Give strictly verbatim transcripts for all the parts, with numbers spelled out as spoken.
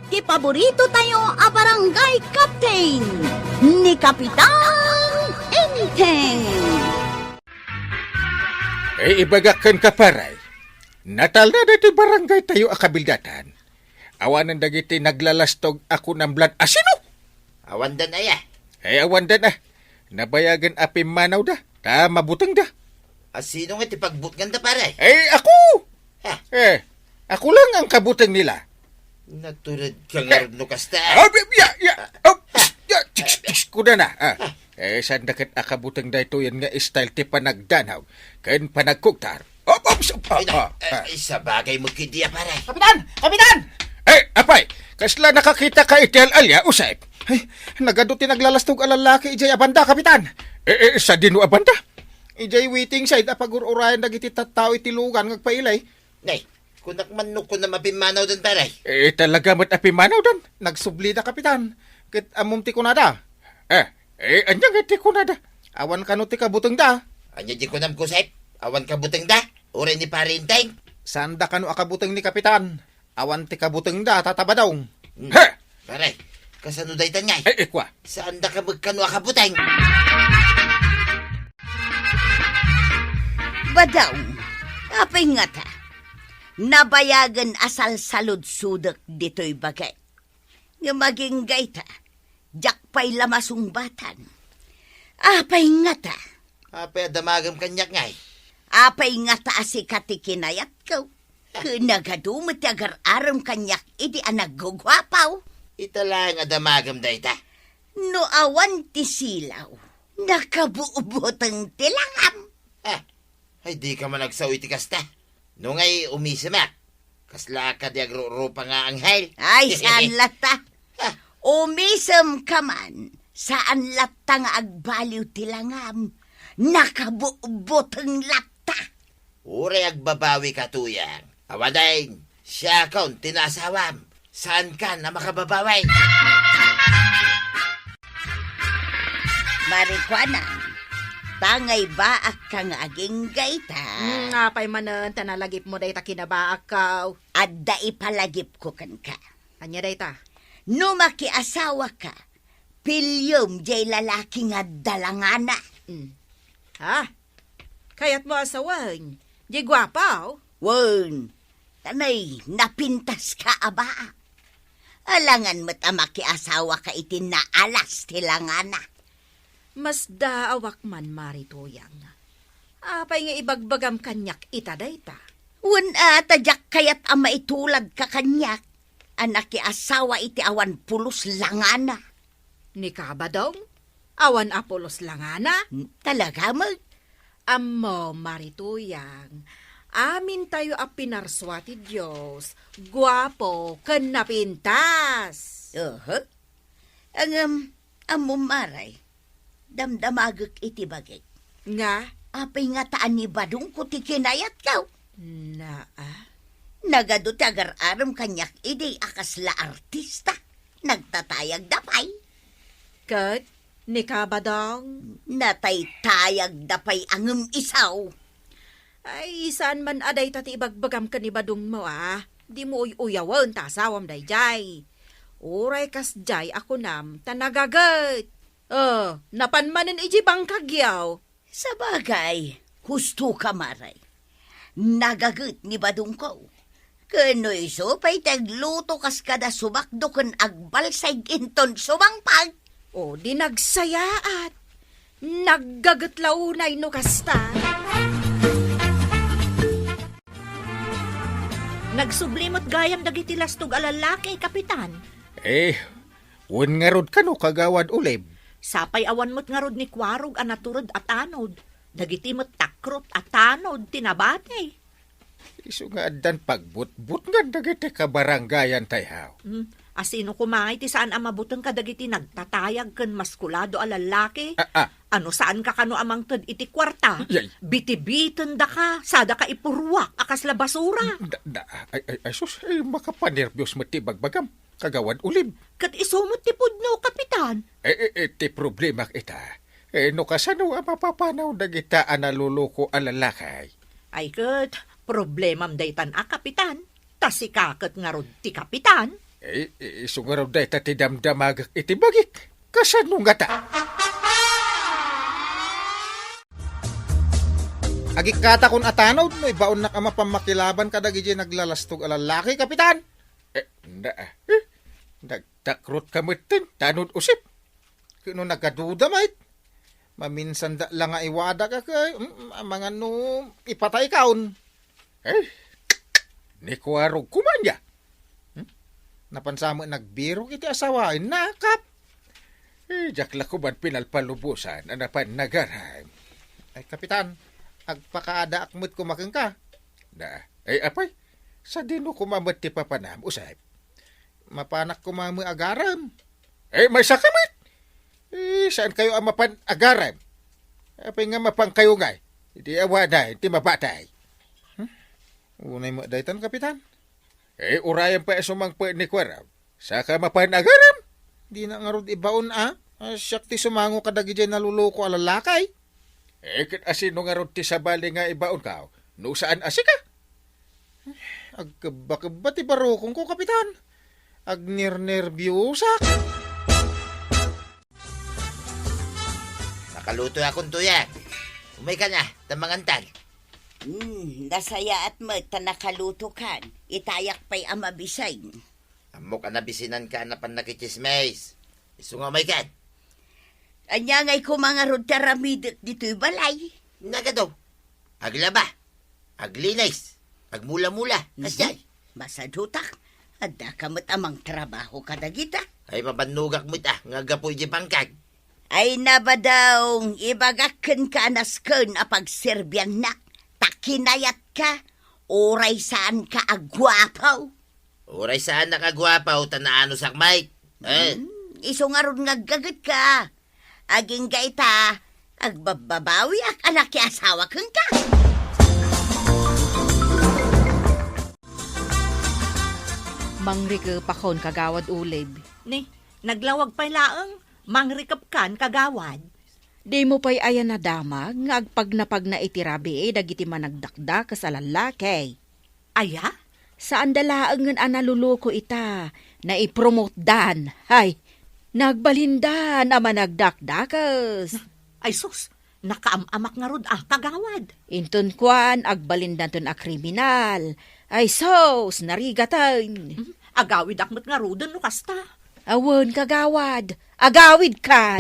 Ti paborito tayo a barangay captain, ni Kapitan Enteng. Ay, ibagak kenka, pare. Natalna daytoy barangay tayo a kabildatan. Awanen dagiti naglalastog a kunam lan asino? Awandan aya? Ay, awandan a. Nabayagen a pimmanawda, ta mabutengda. Asino nga ti pagbutnganda, pare? Ay, ako! Ha? Eh, ako lang ang kabuteng nila. Natured ka nga no kasta. Ah, ya, ya, ah, ya, chicks, chicks, kuda na. Ah. Eh, saan da ket a kabuteng daytoyen nga style ti panagdanaw ken panagkugtar? Op, op, op, Ay, na, ah, eh, ah. Ay, sabagay mo kidiya, pare. Kapitan! Kapitan! Eh, apay, kasla nakakita ka iti al-alia, Usep? Ay, nagadu ti naglalastog a lalaki idiay a banda, Kapitan. Eh, eh, sadino a banda? Idiay waiting shed a pagur-urayan dagiti tattao iti lugan nga agpailay. Nay, kunak man no kunam a pimmanawdan, pare. Eh, talaga met a pimmanawdan. Nagsublida, Kapitan. Ket ammom ti kunada. Eh, eh, ania nga ti kunada? Awan kano ti kabutengda. Ania di kunam, Usep? Awan kabutengda? Uray ni Pare Enteng? Saan da kano a kabuteng ni Kapitan? Awan ti kabutengda, Tata Badong. Hmm. He! Pare, kasano daytan ngay? Eh, eh, kua. Saan da ka met kano a kabuteng? Badong, apay ngata? Nabayagen a salsaludsodek ditoy bagik. Ngem agingga ita, diak pay la masungbatan. Apay ngata? Apay a damagem kaniak ngay? Apay ngata a sika ti kinayatko? Ket nagadu met ti agar-arem kaniak idi a nagguguapaw? Ita laeng a damagem dayta. No awan ti silaw, nakabubuting ti langam. Ah, ay, di ka man agsao iti kasta. No ngay umisemak, kasla ka di agrurupa nga anghel. Ay, saan latta? Ah. Umisem ka man, saan latta nga agbaliw ti langam. Nakabubuting latta. Uray agbabawi ka, Tuyang. Awanen, siakon ti naasawam. Saankan a makababawi. Marikuanan, tangay baak ka nga agingga ita. Hmm, apay manen, ta nalagipmo dayta kinabaakko. Adda ipalagipko kenka. Ania dayta? No makiasawa ka, piliem jay lalaki nga adda langana. Hmm. Ha? Kayatmo a sawen, jay guapo? Wen, ta nay, napintas ka a baak. Alangan met a makiasawa ka iti naalas ti langana. Masdaawak man, Mari Tuyang. Apay nga ibagbagam kaniak ita dayta? Wen a, ta diak kayat a maitulad ka kaniak a nakiasawa iti awan pulos langana. Ni Kabadong? Awan a pulos langana? Hmm, talaga met? Ammo, Mari Tuyang, amintayo a pinarsua ti Dios, guapo ken napintas. Oho. Ngem, ammo, Mari, damdamagek iti bagik. Nga? Apay ngata a ni Badongko ti kinayatko? Naa. Nagadu ti agar-arem kaniak idi a kasla artista. Nagtatayagda pay. Ket ni Kabadong? Nataytayagda pay a ngem isu. Ay, saan man a dayta ti ibagbagam ken ni Badongmo a. Dimo uy-uyawen ta asawam daydiay. Uray kasdiay a kunam ta nagaget. Oh, napan manen idiay bangkagyo. Sabagay, husto ka, Mari. Nagaget ni Badongko. Ken no isu pay ti agluto kas kada sumakdo ken agbalsay inton sumangpet. O, di nagsayaat. Naggaget la unay no kasta. Nagsubli met gayam dagiti lastog a lalaki, Kapitan. Eh, wen ngarud kano, Kagawad Ulib? Sapay awan met ngarud ni Kuarog a natured a tanod. Dagiti met takrot a tanod ti nabati. Isu nga addan pagbutbutngan dagiti kabarangayan tayo. Hmm, asino koma ngay ti saan a mabuteng kadagiti nagtatayag ken maskulado a lallaki? Ah, ah. Ano, saanka kano a mangted iti kuarta? Yay. Bitibitendaka, sadaka ipurruak a kasla basura. Da, da, ay, ay, ay, sus, ay, makapanerbios met ti bagbagam. Kagawad Ulib. Ket isu met ti pudno, Kapitan. Eh, eh, eh, ti problema ita. Eh, no kasano a mapapanaw dagita a naluluko a lalaki? Ay ket, problemam daytan a, Kapitan. Ta sika ket ngarud ti Kapitan. Eh, eh, isu ngarud dayta ti damdamagek iti bagik. Kasano ngata? Agikkatakon a tanod no ibaonnak a mapammakilaban kadagiti naglalastog a lallaki, Kapitan. Eh, na, eh, nagtakrotka metten, tanod usip. Ket no nagaduda met, maminsan da la nga iwadak a kay, mm, amangan no ipataykaon. Eh, ni kuarog kuman ya. Hmm? Napansa met nagbirok iti asawaen, nakap. Eh, diak la kuman pinalpalubosan a napan nagaram. Ay, Kapitan, agpakaadaak met koma kenka. Na, ay, apay, sadino koma met ti papanam, Usep? Mapanak koma met agaram. Eh, maysa ka met. Eh, saan kayo a mapan agaram? Apay nga mapan kayo ngay? Di awanan ti mabatay. Hmm? Unay met daytan, Kapitan. Eh, urayan pay a sumangpet ni kuarog. Saka mapan agaram? Di na ngarud ibaon a. Ah, siak ti sumango kadagiti naluloko a lalaki. Eh, ket asino ngarud ti sabali nga ibaonka? No saan a sika? Agkebba-kebba ti barukongko, Kapitan. Agnernerbiosak. Nakaluto akon tuyag. Umayka na, ta mangantan. Hmm, nasayaat met ta nakalutokan. Itayak pay a mabisin. Ammok a nabisinanka a napan nakitsismis. Isu nga umaykan. Ania ngay koma ngarud ti aramidek ditoy balay? Nagado. Aglaba. Aglinis. Agmula-mula. Mhm. Kasjay. Masadutak. Adda ka met a mangtrabaho kadagita. Ay, mabannogak met a, nga aggapu iti bangkag. Ay, nabadong, ibagak kenka a nasken a pagserbiannak. Ta kinayatka, uray saanka a guapo. Uray saanak a guapo ta naanusak met. Eh. Hmm, isu ngarud nga aggagetka. Agingga ita, agbabbabawiak a nakiasawa kenka. Mangrikepakon, Kagawad Ulib. Ni, naglawag pay laeng, mangrikepkan, Kagawad. Dimo pay aya nadamag nga agpagnapagna iti rabii dagiti managdakdakes a lallaki? Aya? Saanda laengen a naluluko ita, naipromotdan. Hay, nagbalindan a managdakdakes. Ay sus, nakaam-amak ngarud a, Kagawad. Inton kuan, agbalindanton a kriminal. Ay sus, narigaten. Hmm, agawidak met ngaruden no kasta. Awan, Kagawad, agawidkan.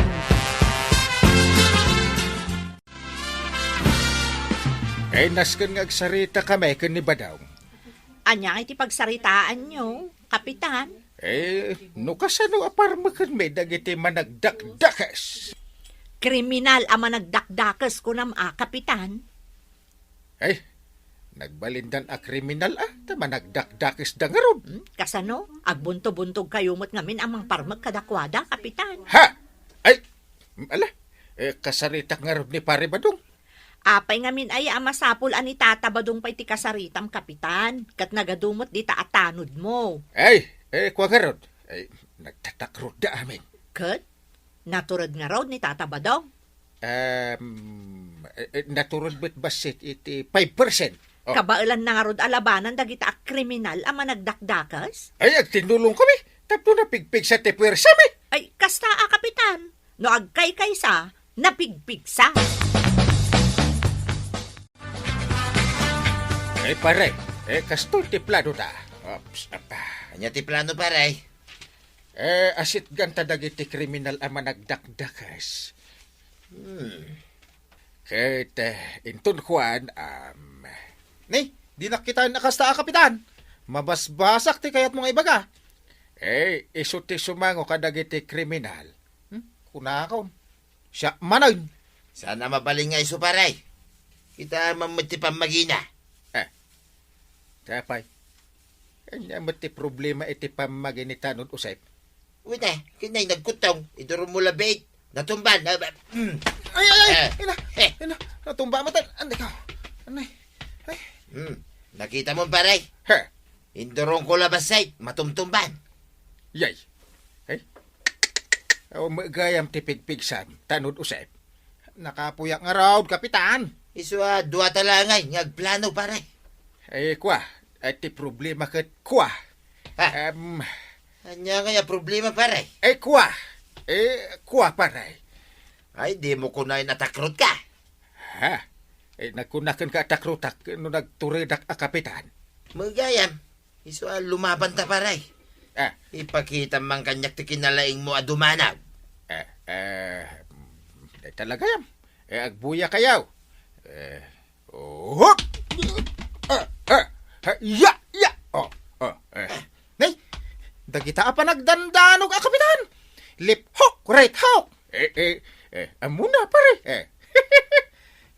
Ay, nasken nga agsaritakami ken ni Badong. Ania iti pagsaritaanyo, Kapitan? Eh, no kasano a parmekenmi dagiti managdakdakes? Kriminal a managdakdakes, kunam a, Kapitan? Ay, nagbalindan a kriminal a, ta managdakdakesda ngarud. Hmm, kasano? Agbunto-buntog kayo met ngamin a mangparmek kadakuada, Kapitan. Ha? Ay, ala, eh, kasaritak ngarud ni Pare Badong. Apay ngamin aya a masapul a ni Tata Badong pay ti kasaritam, Kapitan, ket nagadu met dita a tanodmo. Ay, eh, kua ngarud. Ay, nagtatakrod da amin. Ket? Natured ngarud ni Tata Badong? Em, eh, eh, natured met bassit iti five percent. Oh. Kabaelanna ngarud a labanan dagita a kriminal a managdakdakes? Ay, agtinnulongkami tapno napigpigsa ti puersami. Ay, kasta a, Kapitan. No agkaykaysa, napigpigsa. Eh, pare, eh, kastoy ti planota. Ops, apa. Ania ti plano, pare? Eh, asitganta dagiti kriminal a managdakdakes. Hmm. Ket, eh, inton kuan, am, Ni, dinak kitaen a kasta a, Kapitan. Mabasbasak ti kayatmo nga ibaga. Eh, isu ti sumango kadagiti kriminal. Hmm? Kunakon. Siak manen. Saan a mabalin nga isu, pare? Kitaem met ti pammagina. Eh, ti apay? Ania met ti problema iti pammagi ni Tanod Usep? Wita, kinay nagkuttong, idurummo labiit. Natumban, ah, ba-, mm. Ay, ay, ay! Eh. Ina! Eh. Ina! Natumba met. Anday ka. Anday. Ay. Hmm. Nakitamo, pare? He. Indurongko la bassit, matumtumban. Yay. Ay. Awan met gayam ti pigpigsam, Tanod Usep. Nakapuyak ngarud, Kapitan. Isu a, duata laeng nga agplano, pare. Eh, kua, eh, ti problema ket kua. Ha? Em, Ania ngay a problema, pare? Eh, kua. Eh, kua, pare. Ay, dimo kunaen a takrotka? Ha? Eh, nagkunakenka a takrotak no nagturedak a kapitan? Magayam. Isu a lumabanta, pare. Ah. Ipakitam man kaniak ti kinalaingmo a dumanaw. Eh, eh, mm, eh, talaga yam. Eh, agbuyakayo. Eh, oh, hop! Eh, eh, eh, ya, ya! Oh, oh, eh. Nay, dagita a panagdandanog a kapitan. Left hook, right hook. Eh, eh, eh, ammona, pare. Eh.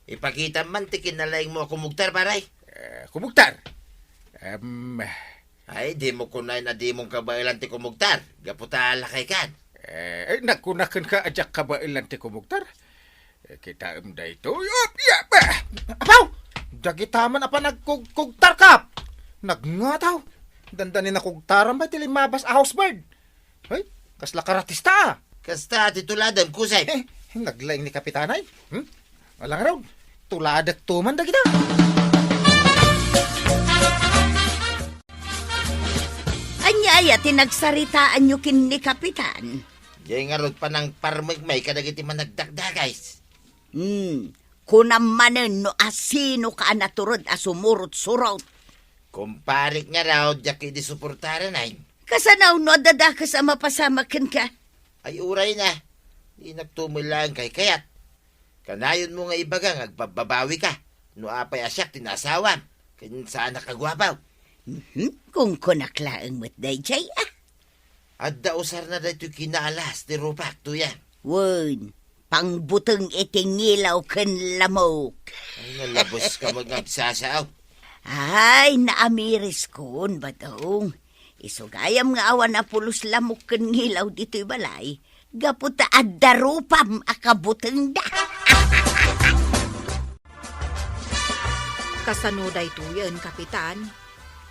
Ipakitam man ti kinalaingmo a kumugtar, pare. Eh, kumugtar? Em, Ay, dimo kunaen a dimon kabaelan ti kumugtar. Gapu ta lakaykan. Eh, eh, nagkunakenka a diak kabaelan ti kumugtar? Eh, kitaem daytoy. Op, ya, ba! Apaw! Dagita man a panagkugkugtar, Kap! Nagngataw! Dandani nakugtaran pay ti limmabas a housebird. Ay, kasla karatista, ah. Kasta ti tuladem, kusem. Eh, naglaing ni Kapitan ay. Hmm? Ala ngarud, tuladekto man dagita. Ania aya ti nagsaritaanyo ken ni Kapitan? Diay ngarud panangparmekmi kadagiti managdakdakes. Hmm, kunam manen no asinoka a naturod a sumurot-surot. Kumparek ngarud, diak idi suportaran ay. Kasano no adda dakes a mapasamak kenka? Ay, uray na. Dinakto met laeng kaykayat. Kanayonmo nga ibaga nga agbabbabawika no apay a siak ti naasawam ken saanak a guapo. Mhm, kunkunak laeng met daydiay, ah. Adda usarna daytoy kinaalas ti rupak, Tuyang. Wen, pangbuteng iti ngilaw ken lamok. Ay, nalabuska met nga agsasao. Ay, naamiriskon, Badong. Isu gayam nga awan a pulos lamok ken ngilaw ditoy balay, gapu ta adda rupam a kabutengda. Kasano daytoyen, Kapitan?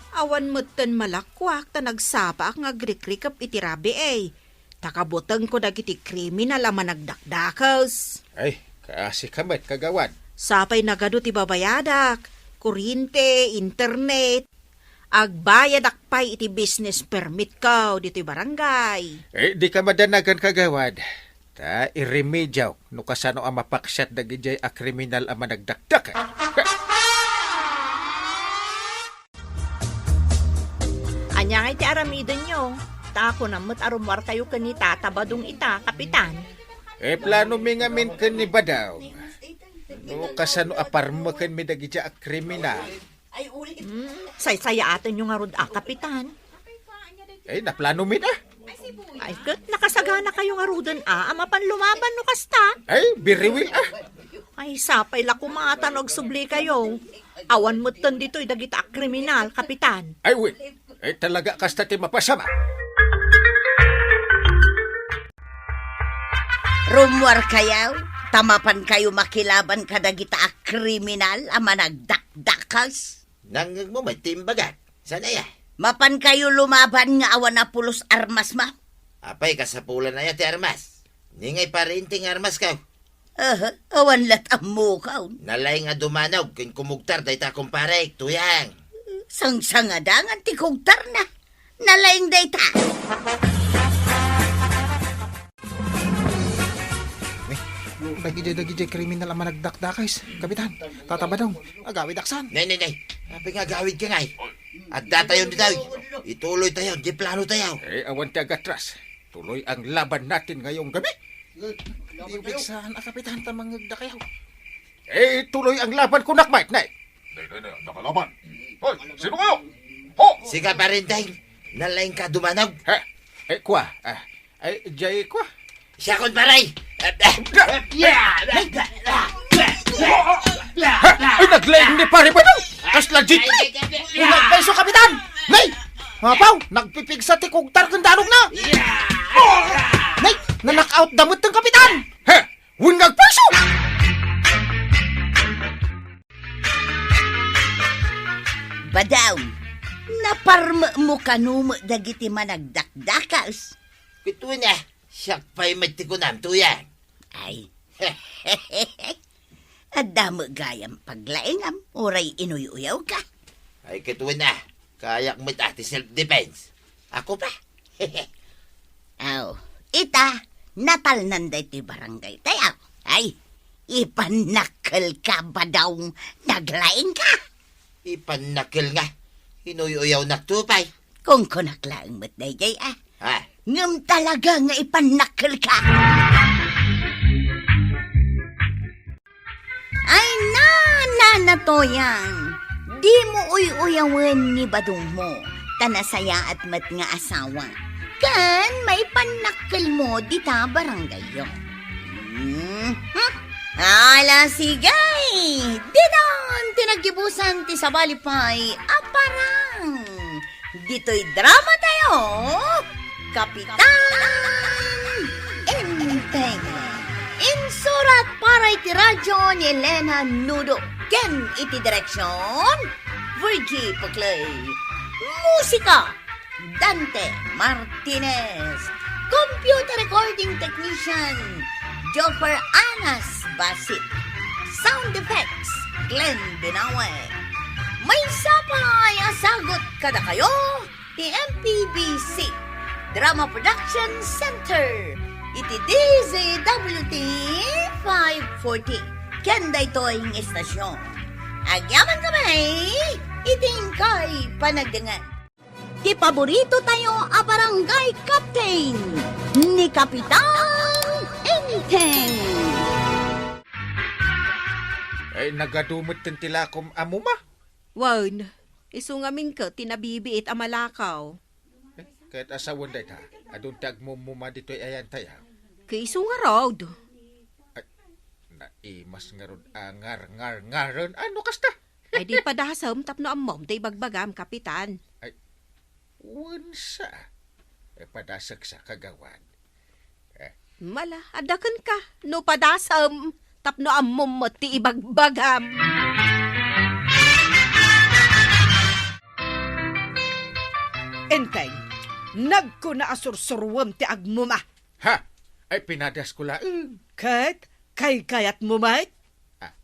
Awan metten malakuak ta nagsapaak nga agrikrikep iti rabii, ta kabutengko dagiti kriminal a managdakdakes. Ay, kaasika met, Kagawad. Sapay nagadu ti babayadak, kuryente, internet. Agbayadak pay iti business permitko ditoy barangay. Eh, dika madanagan, Kagawad. Ta iremediak no kasano a mapaksiat dagidiay a kriminal a managdakdakes. Ania ngay ti aramidenyo? Ta kunam met a rummuarkayo ken ni Tata Badong ita, Kapitan. Eh, planomi ngamin ken ni Badong no kasano a parmekenmi dagidiay a kriminal. Hmm, saysayaatenyo ngarud a, Kapitan. Eh, naplanomi a. Ay, ket nakasaganakayo ngaruden a, a mapan lumaban no kasta. Ay, very well a. Ay, sapay la koma ta no agsublikayo. Awan metten ditoy dagita a kriminal, Kapitan. Ay, well. Eh, talaga kasta ti mapasamak. Rummuarkayo, ta mapankayo makilaban kadagita a kriminal a managdakdakes. Nangngegmo met ti imbagak. Saan aya? Mapankayo lumaban nga awan a pulos armasmo. Apay, kasapulan aya ti armas? Ni ngay pariente nga armasko? Aha, awan la't ammokon. Nalaing a dumanog ken kumugtar dayta kumparek, Tuyang. Sangsangadangan ti kugtarna. Nalaing dayta. Eh, dagiti, dagiti kriminal a managdakdakes, Kapitan, Tata Badong, agawidaksan. Nay, nay, nay. Apay nga agawidka ngay? Addatayon ditoy. Ituloytayo, di planotayo. Eh, awan ti agatras. Tuloy ang laban natin ngayong gabi. Di pigsaen a, Kapitan, ta mangngegdakayo. Eh, tuloy ang laban kunak, Mike, nay. Nay, nay, nay, nakalaban. Hoy, sino kayo? Ho! Sika, Parinteng. Nalaing ka dumanog. Ha? Eh, kua. Ah, ay, jay kua. Siakon, pare. Ha? Ay, naglaing ni Pare Badong. Kasla jit, nay. Unag paiso, Kapitan. Nay! Apaw, nagpipigsa ti kugtar ken danogna. Nay, na-knock out da met ti Kapitan. Ha? Wen nga agpaiso! Badong, naparmekmo kano met dagiti managdakdakes? Ket wen a, siak pay met ti kunam, Tuyang. Ay. Adda met gayam paglaingam, uray inuy-uyawka. Ay, ket wen a, kayak met a ti self-defense. Ako pa? Aw, ita, natalnan daytoy barangay tayo. Ay, ipannakkelka, Badong, naglaingka. Ipannakkel nga, inuy-uyawnak to pay. Kunkunak laeng met dayjay, a. Ha? Ngem talaga nga ipannakkelka. Ay, na, Nana Toyang, dimo uy-uyawen ni Badongmo, ta nasayaat met nga asawa. Ken maipannakkelmo dita barangayyo. Mhm. Ala, sige! Didon ti naggibusan ti sabali pay a parang. Ditoy drama tayo, Kapitan Enteng. Insurat para iti radyo ni Elena Nudo ken iti direksyon, Virgie Paclay. Musika, Dante Martinez. Computer recording technician, Joffer Anas Basit. Sound effects, Glenn Binawe. Maysa pay a sagut kadakayo ti M P B C Drama Production Center iti D Z W T five forty ken daytoy nga istasyon. Agyaman kami iti inkay panagdengngeg. Ti paborito tayo a barangay captain, ni Kapitan Enteng. Ay, nagadu met ti lakom a muma. Wen, isu ngamin ket ti nabibiit a malakaw. Eh, ket asawen dayta, adun ti agmumuma ditoy ayan tayo. Ket isu ngarud. Ay, naimas ngarud a ngar, ngar, ngaren. Ano kasta? Ay, di padasem tapno ammom ti ibagbagam, Kapitan. Ay, wensa. Eh, padaseksa, kagawad. Eh. Mala, adda kenka, no padasem, tapno ammom met ti ibagbagam. Enteng, nagkuna a sursuruem ti agmuma. Ha? Ay, pinadasko laeng. Ket, kaykayatmo met? Ah,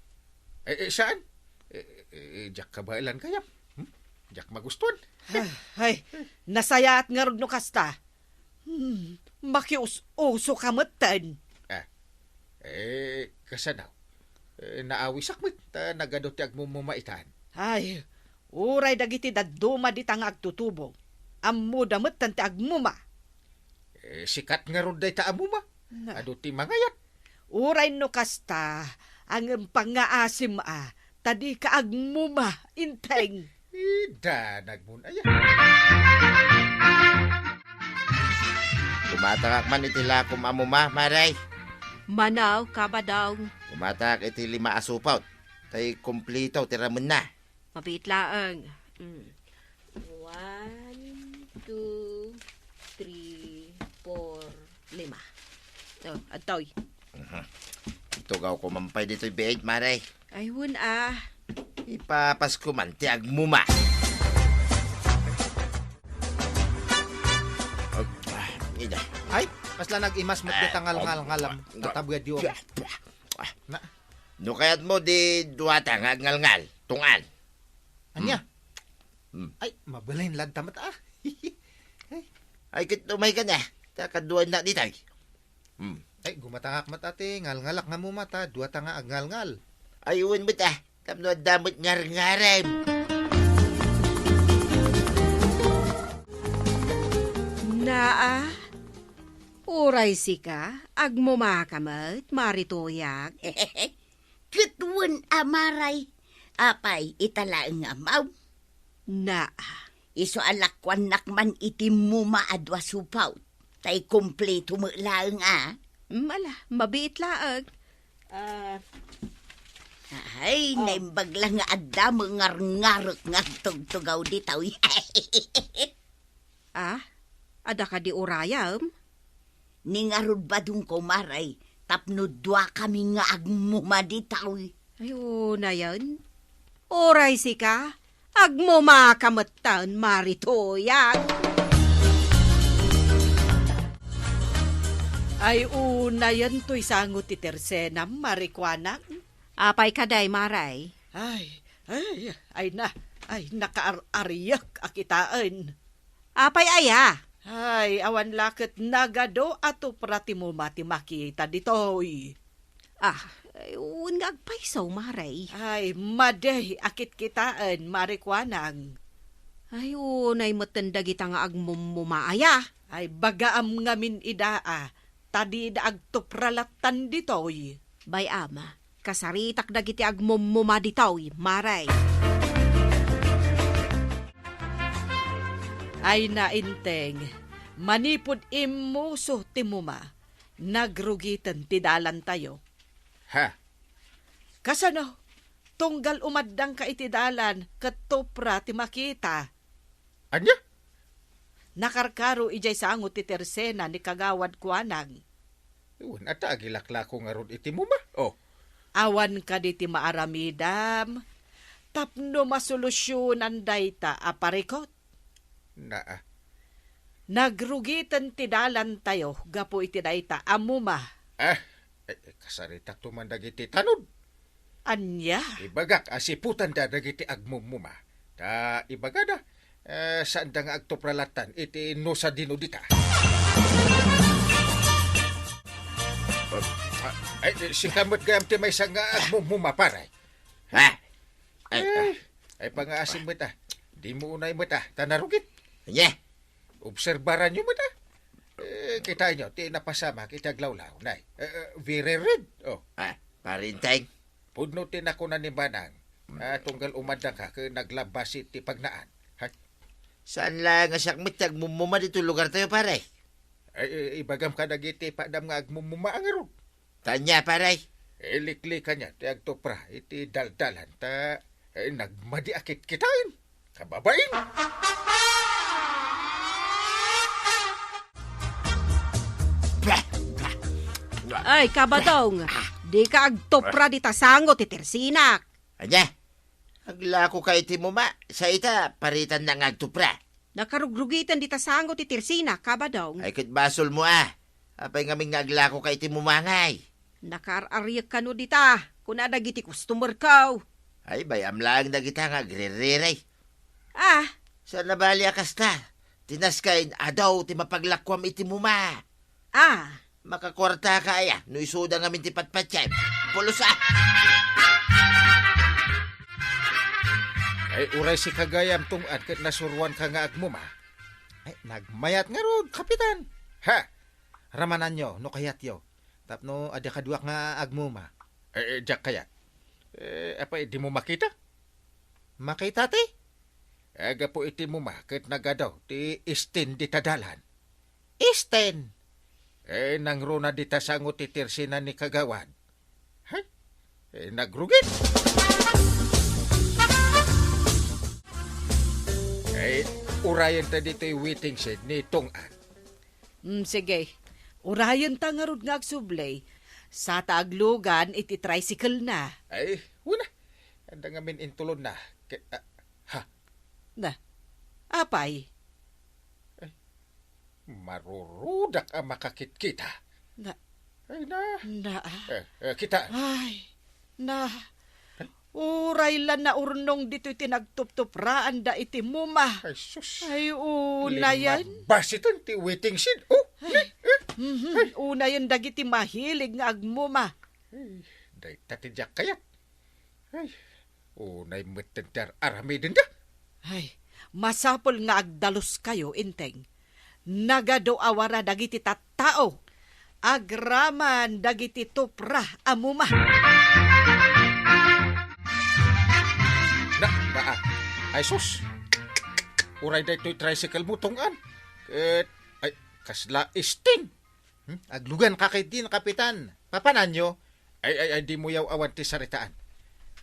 eh, eh, saan? Eh, eh, eh, diak kabaelan kayam. Hmm? Diak magustuan. Ah, ay, nasayaat ngarud no kasta. Hmm, makius-uso ka metten. Ah, eh, kasano? Eh, naawisak met, ta nagadu ti agmumuma itan. Ay, uray dagiti dadduma dita nga agtutubo. Ammoda metten ti agmuma. Eh, sikat ngarud dayta a muma. Na. Adu ti mangayat. Uray no kasta, ngem pangngaasim a, ta dika agmuma, Enteng. Ida, nagmun-aya. Kumatangak man iti lakom a muma, Mare. Manaw, Kabadong. Kumatangak iti lima a supot, tay kumplito ti ramenna. Mabiit laeng. Mm. One, two, three, four, lima. Oh, adtoy. Mhm. Itugawko man pay ditoy biit, Mare. Ay, wen a. Ipapasko man ti agmuma. Ah, ida. Ay, kasla nag-imas met dita ngalngal ngalam. Tatabuyad yu. Na. No kayatmo, di duata nga agngalngal, tunggal. Ania? Hmm. Hmm. Ay, mabalin latta met a. Ay. Ay, ket umayka na. Ta kaduaennak ditoy. Hmm. Ay, gumatangak met a ti ngalngalak nga muma ta, duata nga agngalngal. Ay, wen met a. Tapno adda met ngarngarem. Naa, uray sika, agmumaka met, Mare Toyang. Ket wen a, Mare, apay ita laeng nga ammom? Naa. Isu a lakuannak man iti muma a dua supot, tay kumplito met laeng a. Mm, ala, mabiit laeng. Ah. Ay, oh. Naimbag la nga adda met ngarngarek nga agtugtugaw ditoy. Ah? Adda kadi urayem? Ni ngarud, Badongko, Mare, tapno duakami nga agmuma ditoy. Ay, unayen. Uray sika, agmumaka metten, Mare Toyang. Ay, unayen toy sango ti tersenam, Mare Kuanang. Apay kadi, Mare? Ay, ay, ay na, ay, nakaar-ariek a kitaen. Apay aya? Ay, awan la ket nagadu a tupra ti muma ti makita ditoy. Ah, ay, wen nga agpayso, Mare. Ay, madi a kitkitaen, Mare Kuanang. Ay, unay metten dagita nga agmummuma aya. Ay, bagaam ngamin ida, a, ta dida agtupra lattan ditoy. Bay-am, kasaritak dagiti agmummuma ditoy, Mare. Ay, nainteng, manipud immuso ti muma, nagrugiten ti dalantayo. Ha? Kasano? Tunggal umaddangka iti dalan ket tupra ti makita. Ania? Nakarkaro idiay sango ti tersena ni Kagawad Kuanang. Wen, adda agilaklako ngarud iti muma? Oh. Awan kadi ti maaramidam tapno masolusionan dayta a parikut? Naa. Nagrugiten ti dalantayo gapu iti dayta a muma. Ah, eh, eh, kasaritakto man dagiti tanod. Ania? Ibagak a siputanda dagiti agmumuma. Ta ibagada, eh, saanda nga agtupra lattan iti no sadino dita. Ah, ay, sika met gayam ti maysa nga agmumuma, pare. Ha? Ay, eh, ah. Ay, pangaasim met, ah. Dimo unay met, ah, ta narugit. Ania? Obserbaranyo met, ah. Eh, kitaenyo, ti napasamak iti aglawlaw, nay. Eh, eh, very red. Oh. Ah, Pare Enteng. Pudno ti nakuna ni Manang, ah, tunggal umaddaka ket naglabas iti pagnaan. Ha? Saan laeng a siak met ti agmumuma ditoy lugartayo, pare. Ay, eh, ibagam kadagiti padam nga agmumuma a ngarud. Ta ania, pare? Iliklikanyo ti agtupra iti daldalan ta, eh, nagmadi a kitkitaen. Kababain! Bah! Bah! Ay, Kabadong, dika agtupra dita sango ti tersinak. Ania? Aglakoka iti muma, sa ita, paritanna nga agtupra. Nakarugrugiten dita sango ti tersina, Kabadong. Ay, ket basolmo, a. Apay ngamin nga aglakoka iti muma ngay? Nakaar-ariek kano dita, kuna dagiti customerko. Ay, bay-am laeng dagita nga agririri. Ah. Saan a bali a kasta? Ti nasken, adu ti mapaglakoam iti muma. Ah. Makakuartaka aya no isuda ngamin ti patpatiem? Pulos a! Ay, uray sika gayam, Tong-an, ket nasuroanka nga agmuma. Ay, nagmayat ngarud, Kapitan. Ha? Ramananyo no kayatyo. Tapno adda kaduak nga agmuma. Eh, eh, diak kayat. Eh, apay, dimo makita? Makita ti? Eh, gapu iti muma ket nagadu ti istin dita dalan. Istin? Eh, nangruna dita sango ti tersina ni Kagawad. Hay? Eh, nagrugit. Eh, urayen ta ditoy waiting shed ni Tong-an. Mm, sige. Urayen ta ngarud nga agsubli. Sa ta aglugan iti tricycle na. Ay, wala. Adda ngamin intulod na. Ke-, ah, ha? Na. Apay? Ay, marurudak a makakitkita. Na. Ay, na. Na. Eh, eh, kita. Ay, na. Uray la naurnong ditoy ti nagtuptupraanda iti muma. Ay, sus. Ay, unayen. Limmabas iten ti waiting shed. Oh, ay. Mhm. Ay. Unayen dagiti mahilig nga agmuma. Ay, dayta ti diak kayat. Ay, unay metten ti ar-aramidenda. Ay, masapul nga agdaluskayo, Enteng. Nagadu a wara dagiti tattao agraman dagiti tupra a muma. Na, na, ah. Ay, sus. Uray daytoy tricycle mo, Tong-an. Ket, ay, kasla istin. Hmm? Agluganka ketdin, Kapitan. Papananyo? Ay, ay, ay, dimo yaw-awan ti saritaan.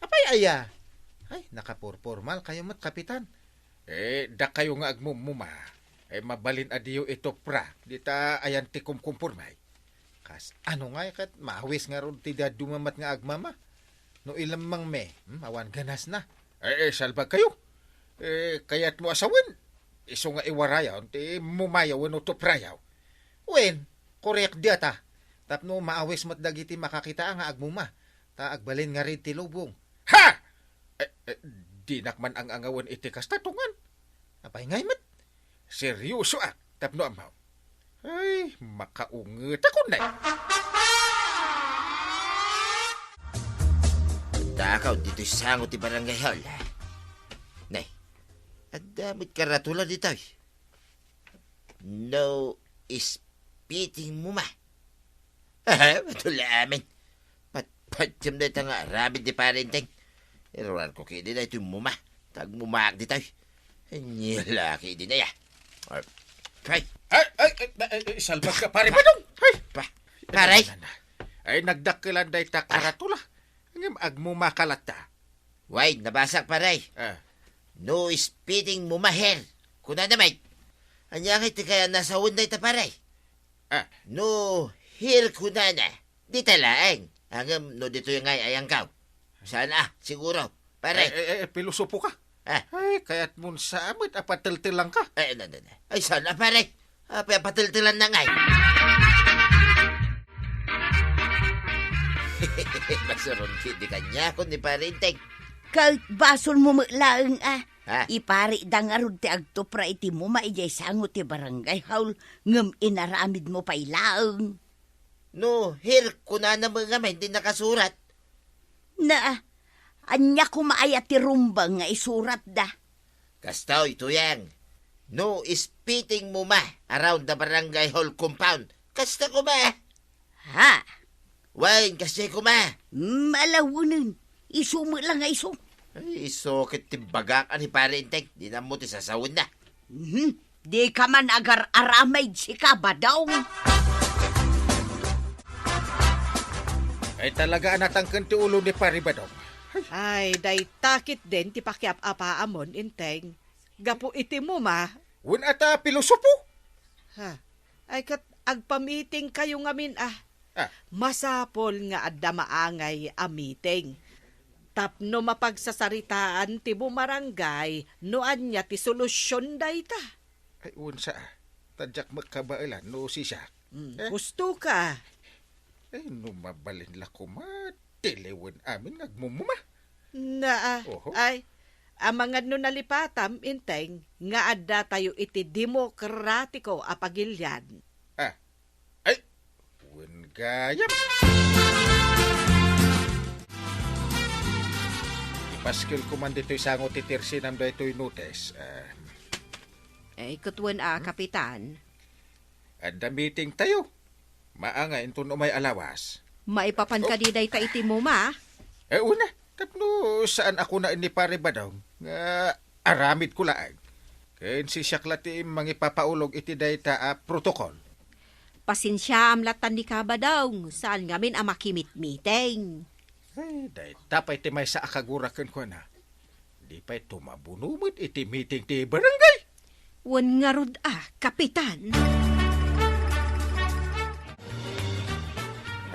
Apay aya? Ay, nakapurpormal kayo met, Kapitan. Eh, dakayo nga agmumuma. Eh, mabalin a diyo itupra, dita ayan ti kumkumpormay. Kas ano ngay ket maawis ngarud ti dadduma met nga agmama? No ilemmengmi, hmm, awan ganasna. Eh, eh, salbag kayo. Eh, kayatmo a sawen, isu nga iwarayaw ti mumayaw wenno tuprayaw. Wen, korek diata. Tapno maawis met dagiti makakita nga agmuma, ta agbalin ngarid ti lubong. Ha! Eh, eh, dinak man ang-angawen iti kasta, Tong-an. Apay ngay met? Seryosoak. Tapno ammo. Ay, makaungetakon, nay. Dakaw ditoy sango ti barangay hall. Nay, adda met karatula ditoy. No spitting MUMA. Aha, madula amin. Patpatiem dayta nga aramid ni Pare Enteng. Iruarko kadi daytoy MUMA. Tagmumaak ditoy. Ania la kadi dayta. Ay. Ay, ay, ay, ay, ay, salbag ka, Pare Badong. Ay. Pa, pare. Ay, nagdakkelan dayta karatula. Ngem agmumaka latta. Wait, nabasak, pare. Ah. No spitting MUMA here. Kunana met. Ania ngay ti kayat a sawen dayta, pare? Ah. No here kunana. Dita laeng. Ngem no ditoy ngay ayangkaw. Saan a, siguro. Pare. Eh, eh, eh, pilosopo ka. Ah. Ay, kayatmon sa met a pateltelanka. Eh, na, na, na. Ay, saan a, pare? Apay a pateltelanna ngay? Masuron kadi kaniak ni Pare Enteng. Ket basolmo met laeng a. Ha? Iparida ngarud ti agtupra iti MUMA idiay sango ti barangay hall ngem inaramidmo pay laeng. No here kunana met ngamin ti nakasurat. Na, ania koma aya ti rumbeng nga isuratda? Kastoy, Tuyang. No spitting MUMA around the barangay hall compound. Kasta koma. Ha? Wen, kasdiay koma. Mm, alawenen. Isu met la nga isu. Ay, isu ket ti bagak a ni Pare Enteng. Dina ammo ti sasawenna. Mhm. Dika man agar-aramid, sika, Badong. Ay, talaga a natangken ti ulo ni Pare Badong. Ay, dayta ketdin ti pakiap-apaamon, Enteng. Gapu iti MUMA. Wen a ta pilosopo? Ha? Ay, ket agpamitingkayo ngamin a. Ah. Masapul nga adda maangay a miting. Tapno mapagsasaritaan ti bumarangay no ania ti solusion dayta. Ay, unsa? Ta diak met kabaelan no siak. Mm, eh? Husto ka. Ay, no mabalin la koma, tiliwen amin nga agmumuma. Naa, oho. Ay, amangan no nalipatam, Enteng, nga adda tayo iti demokratiko a pagilian. Ah, ay, wen gayam. Ipaskel ko man ditoy sango ti tersinam daytoy notes. Ah. Eh, ket wen a, hmm? Kapitan. Adda meeting tayo. Maangay inton umay a lawas. Maipapan kadi dayta iti MUMA? Eh, una, tapno saan a kunaen ni Pare Badong nga aramid ko laeng. Ken siak la ti mangipapaulog iti dayta a protocol. Pasensiaam lattan ni Kabadong, saan ngamin a makimitmiting. Ay, dayta pay ti maysa a kagura kenkuana. Di pay tumabuno met iti meeting ti barangay. Wen ngarud a, Kapitan.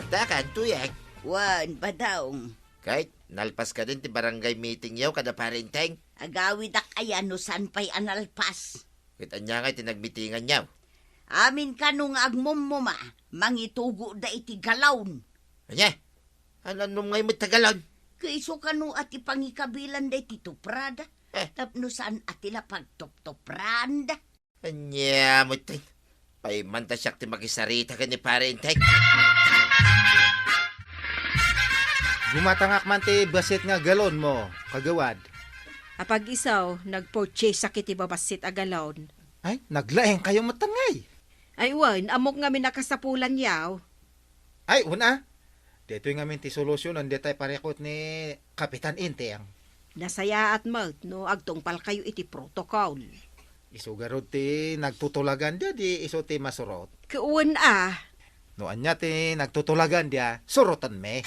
Adda kan, Tuyang? Wen, Badong. Ket, nalpas kadin ti barangay meetingyo kada Pare Enteng? Agawidak aya no saan pay a nalpas. Ket ania ngay ti nagmitinganyo? Amin kano nga agmumuma, mangitugoda iti galon. Ania? An-annom ngay met ta galon? Ket isu kano a ti pangikabilanda iti tuprada, eh, tapno saan a ti la pagtuptupranda. Ania met, tay? Paimanta siak ti makisarita ken ni Pare Enteng. Gumatangak man ti bassit nga galonmo, kagawad. Apag-isu, nagpurchaseak iti babassit a galon. Ay, naglaengkayo met ngay. Ay, wen, ammok ngamin a kasapulanyo. Ay, una. Daytoy ngamin ti solusionen, dayta pay parikut ni Kapitan Enteng. Nasayaat met no agtungpalkayo iti protocol. Isu garud ti nagtutulagan dia, di isu ti masurot? Ket wen a. No ania ti nagtutulagan dia, surotenmi.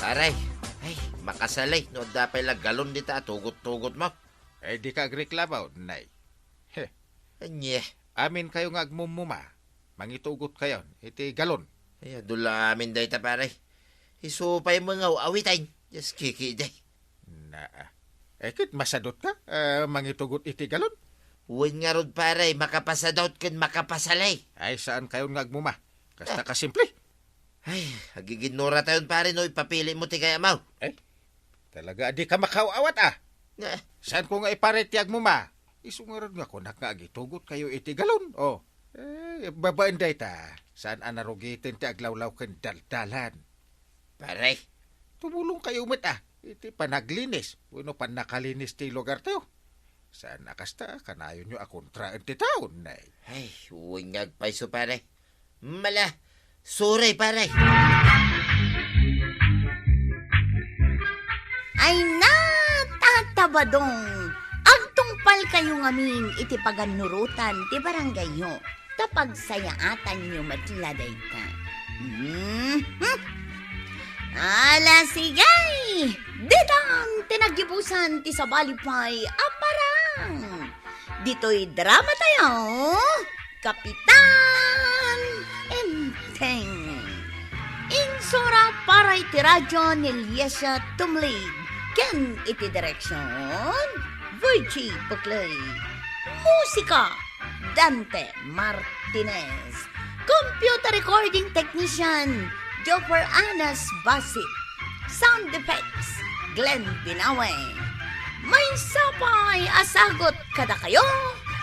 Aray, ay, makasalay no adda pay la galon dita a tugot-tugotmo. Ay, dika agreklamo, nay. He. Ania? Aminkayo nga agmumuma. Mangitugotkayon iti galon. Ay, adu la amin dayta, pare. Isu pay met nga aw-awiten. Diak kikidi. Naa. Eh, ket masadutka, eh, mangitugot iti galon? Wen ngarud, pare, makapasadut ken makapasalay. Ay, saankayon nga agmuma. Kasta, ah, kasimple. Ay, agiginnuratayon, pare, no ipapilim ti kayatmo. Eh, talaga a dika makaaw-awat, ah. Eh, saan ko nga iparay ti agmuma? Isu ngarud nga kunak nga agitugot kayo iti galon. Oh, eh, babaen dayta, saan a narugiten ti aglawlaw ken daldalan. Pare, tumulong kayo met, ah, iti panaglinis wenno pannakalinis ti lugar tayo. Saan a kasta, kanayonyo a kontraen ti taon, nay. Ay, wen nga agpayso, pare. Mala, sorry, pare. Ay na, Tata Badong, agtungpal kayo ngamin iti pagannurotan ti barangayyo, ta pagsayaatanyo met la dayta. Mhm. Ala, sige! Ditan ti naggibusan ti sabali pay a parang. Ditoy drama tayo, Kapitan Enteng. Insura para iti radyo ni Liesia Tumlid, ken iti direksyon, Virgie Puclay. Musika, Dante Martinez. Computer recording technician, Joffer Anas Basit. Sound effects, Glenn Binawe. Maysa pay a sagut kadakayo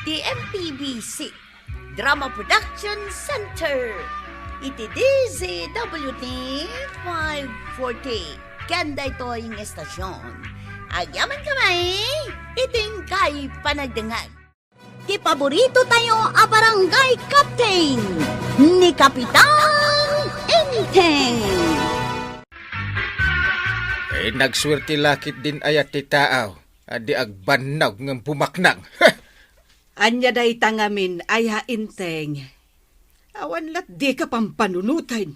ti M P B C Drama Production Center iti D Z W T five forty. Ken daytoy nga estasyon, agyamankami iti inkay panagdengngeg. Ti paborito tayo a barangay captain, ni Kapitan Enteng. Eh, nagsuerte la ketdin aya ti taaw a di agbannog ngem bumaknang. Ania dayta ngamin aya, Enteng? Awan lat dika pampanunoten.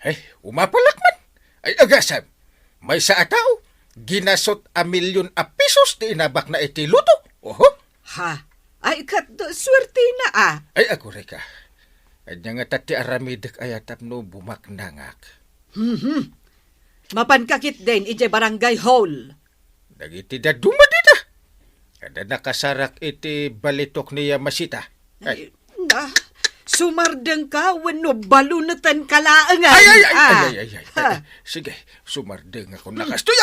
Eh, umapalak man. Ay, agasem. Maysa a tao, ginasot a milyon a pesos ti inabakna iti loto. Oho. Ha? Ay, ket suertena, a. Ay, aguray ka. Ania ngata ti aramidek aya tapno bumaknangak? Mhm. Mapanka ketdin idiay barangay hall. Dagiti dadduma dita. Adda nakasarak iti balitok ni Yamashita. Ay. Ay, na, sumardengka wenno baluneten ka laengen? Ay, ay, ay, ah. Ay, ay, ay, ay. Ha. Ay, sige, sumardeng ako nakastoy.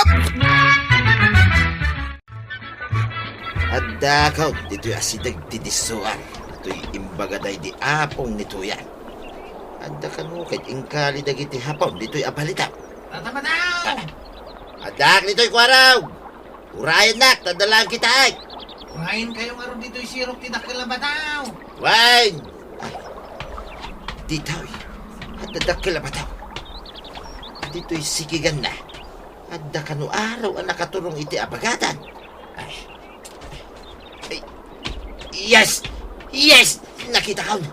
Adda kaw ditoy asideg ti dissoar. Ditoy imbaga daydi apong ni Tuyan. Adda kano ket inkali dagiti hapon ditoy a balita. Tata Madaw! Ah, addaak ditoy, Kuaraw! Urayennak, ta adda laeng kitaek. Urayen kayo ngarud ditoy sirok ti dakkel a bataw. Wen! Ay, ditoy. Adda dakkel a bataw. Ditoy sikiganna. Adda kano araw a nakaturong iti abagadan. Ay. Ay. Yes! Yes! Nakitakon.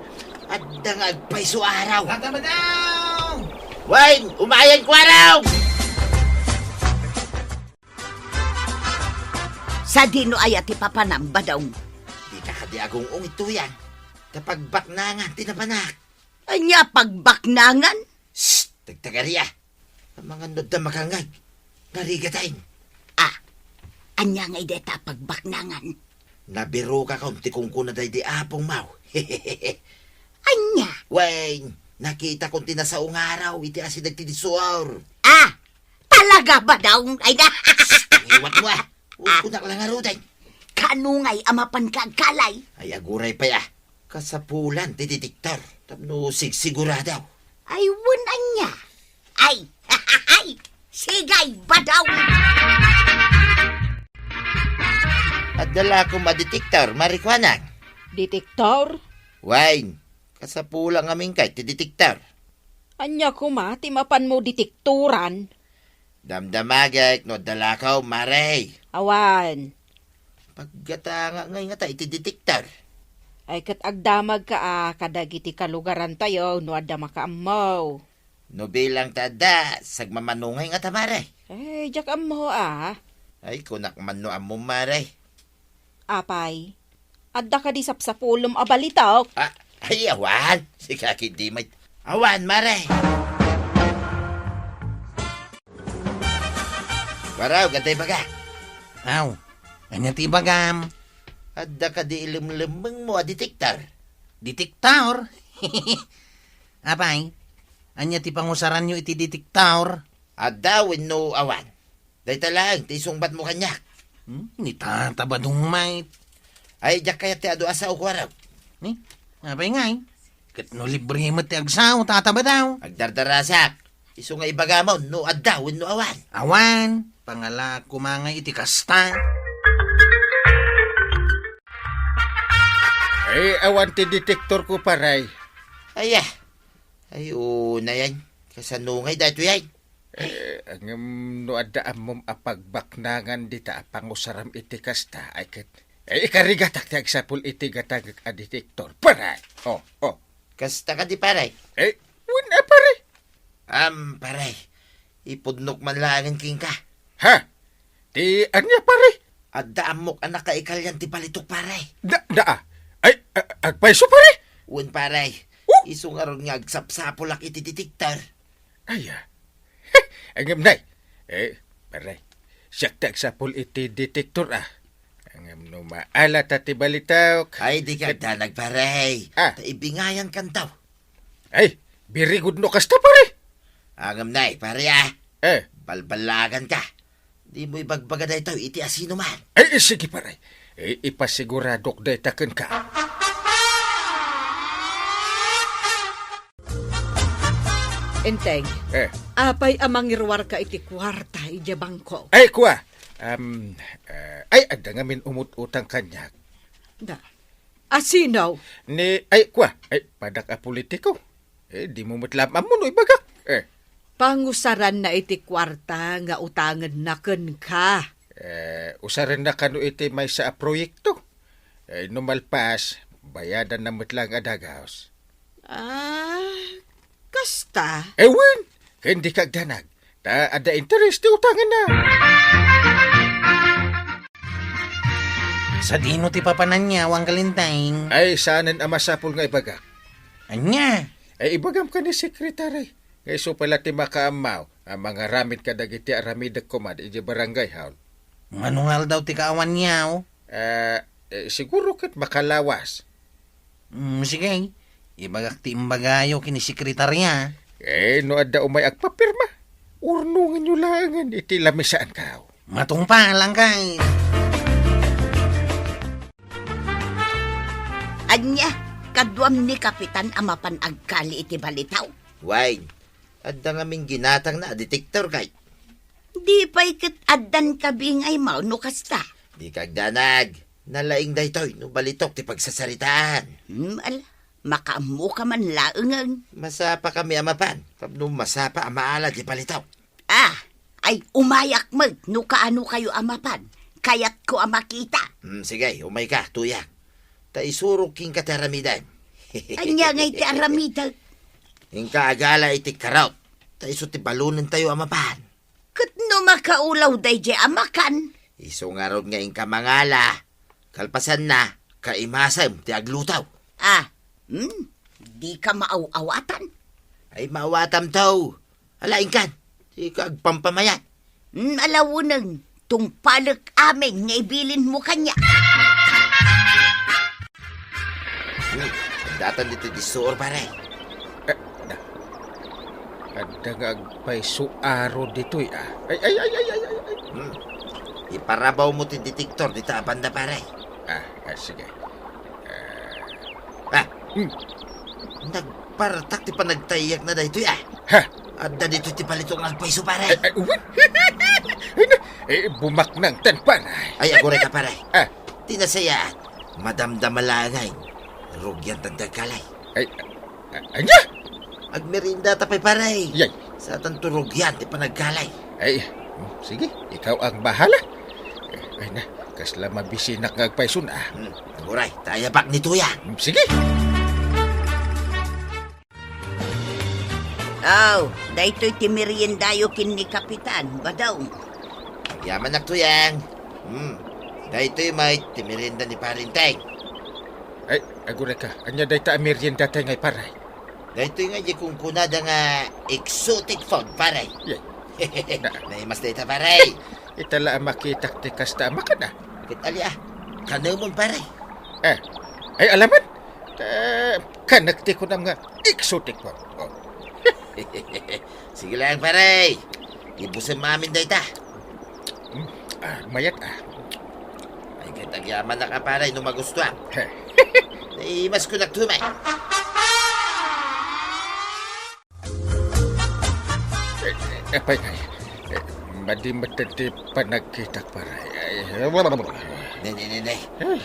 Adda nga agpayso araw. Tata Madaw! Wen, umayen, Kuaraw! Sadino aya ti papanam, Badong? Dika kadi agung-ong ituyan. Ta pagbaknangan ti napanak. Ania pagbaknangan? Shh! Tagtagaria! Amangan no adda makangngeg. Narigaten. Ah, ania ngay dayta pagbaknangan? Nabirokakon ti kunkuna daydi apong maw. Ania? Wen, nakitakon ti nasao nga araw iti asideg ti dissoar. Ah, talaga, Badong? Ay na. Shh! Iwat mo, ah. Ugkunak la ngaruden. Kano ngay a mapanka agkalay? Ay, aguray pay, ah. Kasapulan ti detektor tapno sigsigurado. Ay, wen ania? Ay, ay, sige, Badong! Adda la koma detektor, Mare Kuanang. Detektor? Wen, kasapulan ngamin kay ti detektor. Ania koma ti mapanmo detektoran? Damdamagek no adda lakaw, Mare. Awan. Paggatanga ngay ngata iti detektor. Ay, ket agdamagka a kadagiti kalugarantayo no adda makaammo. No bilang ta adda, sagmamano ngay ngata, Mare. Ay, diak ammo a. Ay, kunak man no ammo, Mare. Apay, adda kadi sapsapulem a balitok? Ah, ay, awan. Sika ketdi met. Awan, Mare. Kuaraw, adda ibaga. Aw, ania ti ibagam? Adda kadi ilemlemmengmo a detektor? Detektor? Apay, ania ti pangusaranyo iti detektor? Adda wenno awan? Dayta laeng ti isungbatmo kaniak. Hmm? Ni Tata Badong met. Ay, diak kayat ti adu a sao, Kuarok. Ni? Apay ngay? Ket no libre met ti agsao, Tata Badong. Agdardarasak. Isu nga ibagamon no adda wenno awan. Awan. Pangalaak koma ngay iti kasta. Ay, awan ti detektor ko, pare. Ay, ah. Ay, oo na yan. Kasano ngay daytoy ay? Eh, ngem no adda ammom a pagbaknangan dita a pangusaram iti kasta, ay ket, eh, ikarigatak ti agsapul iti gatangek a detektor, pare. Oh, oh. Kasta kadi, pare? Eh, wen a, pare. Am, pare. Ipudnok man laengen kenka. Ha? Ti ania, pare? Adda ammok a nakaikalian ti balitok, pare. Da, da, ah. Ay, a-, agpayso, pare? Wen, pare. Oh? Isu ngarud nga agsapsapulak iti detektor. Ay, ah. Ngem, nay. Eh, pare, siak ti agsapul iti detektor, ah. Ngem no maala ta ti balitok. Ay, di ka ket danag, pare. Ah. Ta ibingayan kantaw. Ay, very good no kasta, pare. Ngem, nay, pare, ah. Eh. Balbalagan ka. Di mo ibagbaga daytoy iti asino man. Ay, sige, pare. Eh, ipasiguradok dayta kenka. Enteng, eh, apay a mangiruarka iti kuarta idiay bangko? Ay, kua. Am, eh, ay, adda ngamin umut-utang kaniak. Da. Asino? Ni, ay, kua. Ay, padak a politiko. Eh, di mo met la ammo no ibagak. Eh. Pangusaranna iti kuarta nga utangenna kenka. Eh, usarenna kano iti maysa a proyekto. Eh, no malpas, bayadanna met laeng a dagus. Ah, kasta? Eh, wen, ken dika agdanag. Ta adda interes ti utangenna. Sadino ti papananna, Angkel Enteng? Ay, saanen a masapul nga ibagak. Ania? Ay, ibagam ken ni sekretary. Nga isu pay la ti makaammo a mangaramid kadagiti aramidek koma idiay barangay hall. Mano nga aldaw ti kaawanna? Eh, eh, siguro ket makalawas. Mm, sige. Ibagak ti imbagayo ken ni sekretarya. Eh, no adda umay agpapirma, urnongenyo laengen iti lamisaanko. Matungpal, Angkel. Ania, kaduam ni Kapitan a mapan agkali iti balitaw? Wen, adda ngamin ginatangna a detektor kay. Di pay ket addan kabingaymo no kasta. Dika agdanag. Nalaing daytoy no balitok ti pagsasaritaan. Hmm, ala, makaammoka man laengen. Masapakami a mapan tapno masapa a maala ti balitok. Ah, ay umayak met no kaanokayo a mapan. Kayatko a makita. Hmm, sige, umayka, tuyak. Ta isurok kenka ti aramidem. Ania ngay ti aramidek? Inka agala iti karot. Ta isu ti balonentayo a mapan. Ket no makaulaw daydiay a makan? Isu ngarud nga inka mangala. Kalpasanna, kaimasem ti agluto. Ah, hmm? Dika maaw-awatan? Ay, maawatamto. Ala, inkan, dika agpampamayat. Hmm, ala wenno, tungpalek amin nga ibilinmo kaniak. Hmm, datan ditoy disso, pare. Eh, na. Adda nga agpayso a aro ditoy, ah. Ay, ay, ay, ay, ay, ay, ay. Hmm. Iparabawmo ti detektor dita a banda, pare. Ah, ah, sige. Ah. Ah, hmm. Nagpartak ti panagtayyakna daytoy, ah. Ha? Adda ditoy ti balitok nga agpayso, pare. Ay, ay, uy. Ay, na. Eh, bumaknang tan, pare. Ay, aguray ka, pare. Ah. Ti nasayaat, madamdama laeng. Rugiantan ti agkali. Ay, a-, ania? Agmeriendata pay, pare. Yay. Satanto rugian ti panagkali. Ay, hmm, sige, ikaw ang bahala. Eh, ay na, kasla mabisinak nga agpayson, ah. Hmm, aguray, ta ayabak ni Tuyang. Hmm, sige. Aw, daytoy ti meriendayo ken ni Kapitan, Badong. Agyamanak, Tuyang. Hmm, daytoy met ti merienda ni Pare Enteng. Ay, aguray ka. Ania dayta a meriendatayo ngay, pare? Daytoy nga di kunkunada nga exotic food, pare. Yay. Na- Naimas dayta, pare. Ita la a makitak ti kasta a makan, ah. Ket ali, ah. Kanemon, pare. Eh, ay, alaman. Eh, kanek ti kunam nga exotic food. Oh. Sige lang, pare. Ibusem amin dayta. Hmm, ah, mayat, ah. Agyamanak a, pare, no magustuam. He. Naimas ko nagtumay. Eh, eh, apay ngay. Eh, madi met ti panagkitak, pare. Ay, ne, ne, ne, ne. Eh.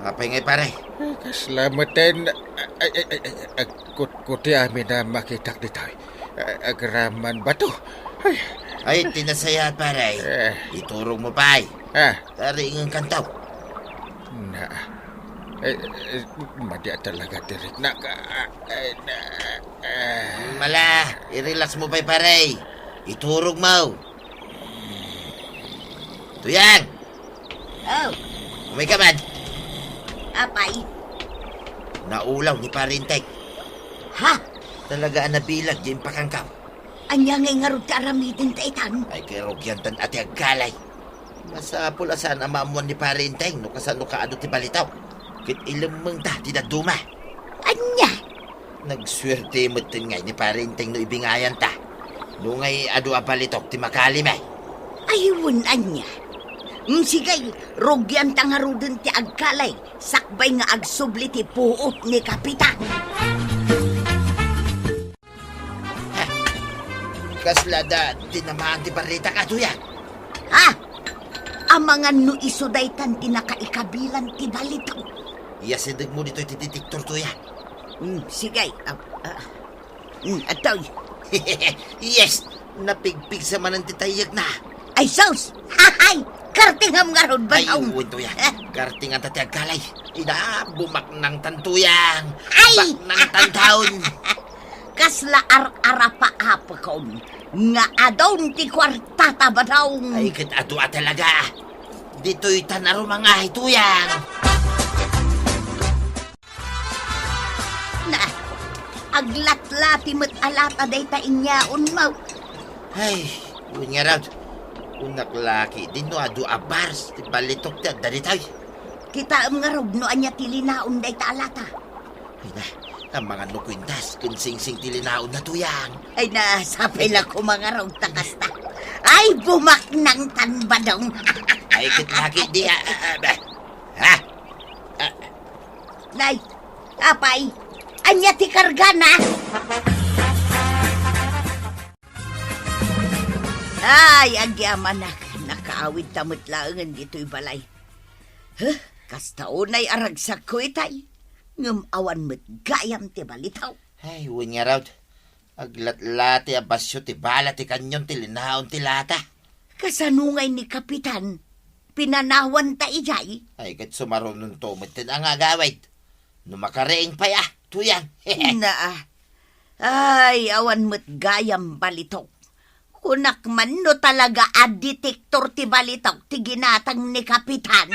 Apay ngay, pare? Eh, kasla met ten, ay, ay, ay, ay, agkutkuti amin a makitak ditoy. Eh, agraman bato. Ay. Ay, ti nasayaat, pare. Eh. Iturog mo pay. Ah. Taringen kantaw. Na. Eh, eh, madi a talaga ti riknak. Ah, eh, na, ah. Mala, i-relax mo pay, pare. Iturog mo. Tuyang! Oh. Umay ka man. Apay? Naulaw ni Pare Enteng. Ha? Talaga a nabilag di impakangkaw. Ania ngay ngarud ti aramiden ta itan? Ay, karugiantan a ti agkalay. Masapul a saan a maammuan ni Pare Enteng no kasano kaadu ti balitaw. Ket ilemmengta ti dadduma. Ania? Nagsuerte metten ngay ni Pare Enteng no ibingayanta. No ngay adu a balitok ti makalime. Ay, wen ania? Mm, sige, rugianta ngaruden ti agkalay, sakbay nga agsubli ti puot ni Kapitan. Kasla da tinamaan ti barritak a, Tuyang? Ha? Amangan no isu daytan ti nakaikabilan ti balitok. Iyasidegmo ditoy ti detektor, Tuyang. Mm, sige. Ah, ah. Mm, adtoy. Yes! Napigpigsa manen ti tayyekna. Ay, sus! Hahay! Kartingam ngarud, Ay, Badong. Wen, Tuyang. Eh? Kartinganta ti agkalay. Ida, bumaknangtan, Tuyang. Ay! Baknangtan taon. Kasla ar-arapaapekon nga adun ti kuartata, Badong. Ay, ket adu a talaga. Ditoy ta narumangahay, Tuyang. Na, aglatlati met a lata dayta inyaon, Maw. Ay, wen ngarud. Kunak la ketdin no adu a bars ti balitok ti adda ditoy. Kitaem ngarud no ania ti linaon dayta a lata. Ay na, amangan no kuintas ken singsing ti linaonna, Tuyang. Ay na, sapay la koma ngarud ta kasta. Ay, bumaknangtan, Badong. Ay, ket la ketdi, ah, ah, ah, bah. Ha? Ah. Nay, apay, ania ti kargana? Ay, agyamanak, nakaawidta met laengen ditoy balay. Huh, kasta unay a ragsakko itay, ngem awan met gayam ti balitaw. Ay, wen ngarud. Aglatlati a basio ti bala ti kanyon ti linaon ti lata. Kasano ngay ni Kapitan? Pinanawanta idiay? Ay, ket sumarunonto metten a nga agawid. No makariing pay a, Tuyang. Naa. Ay, awan met gayam balitok. Kunak man no talaga a detektor ti balitok ti ginatang ni Kapitan.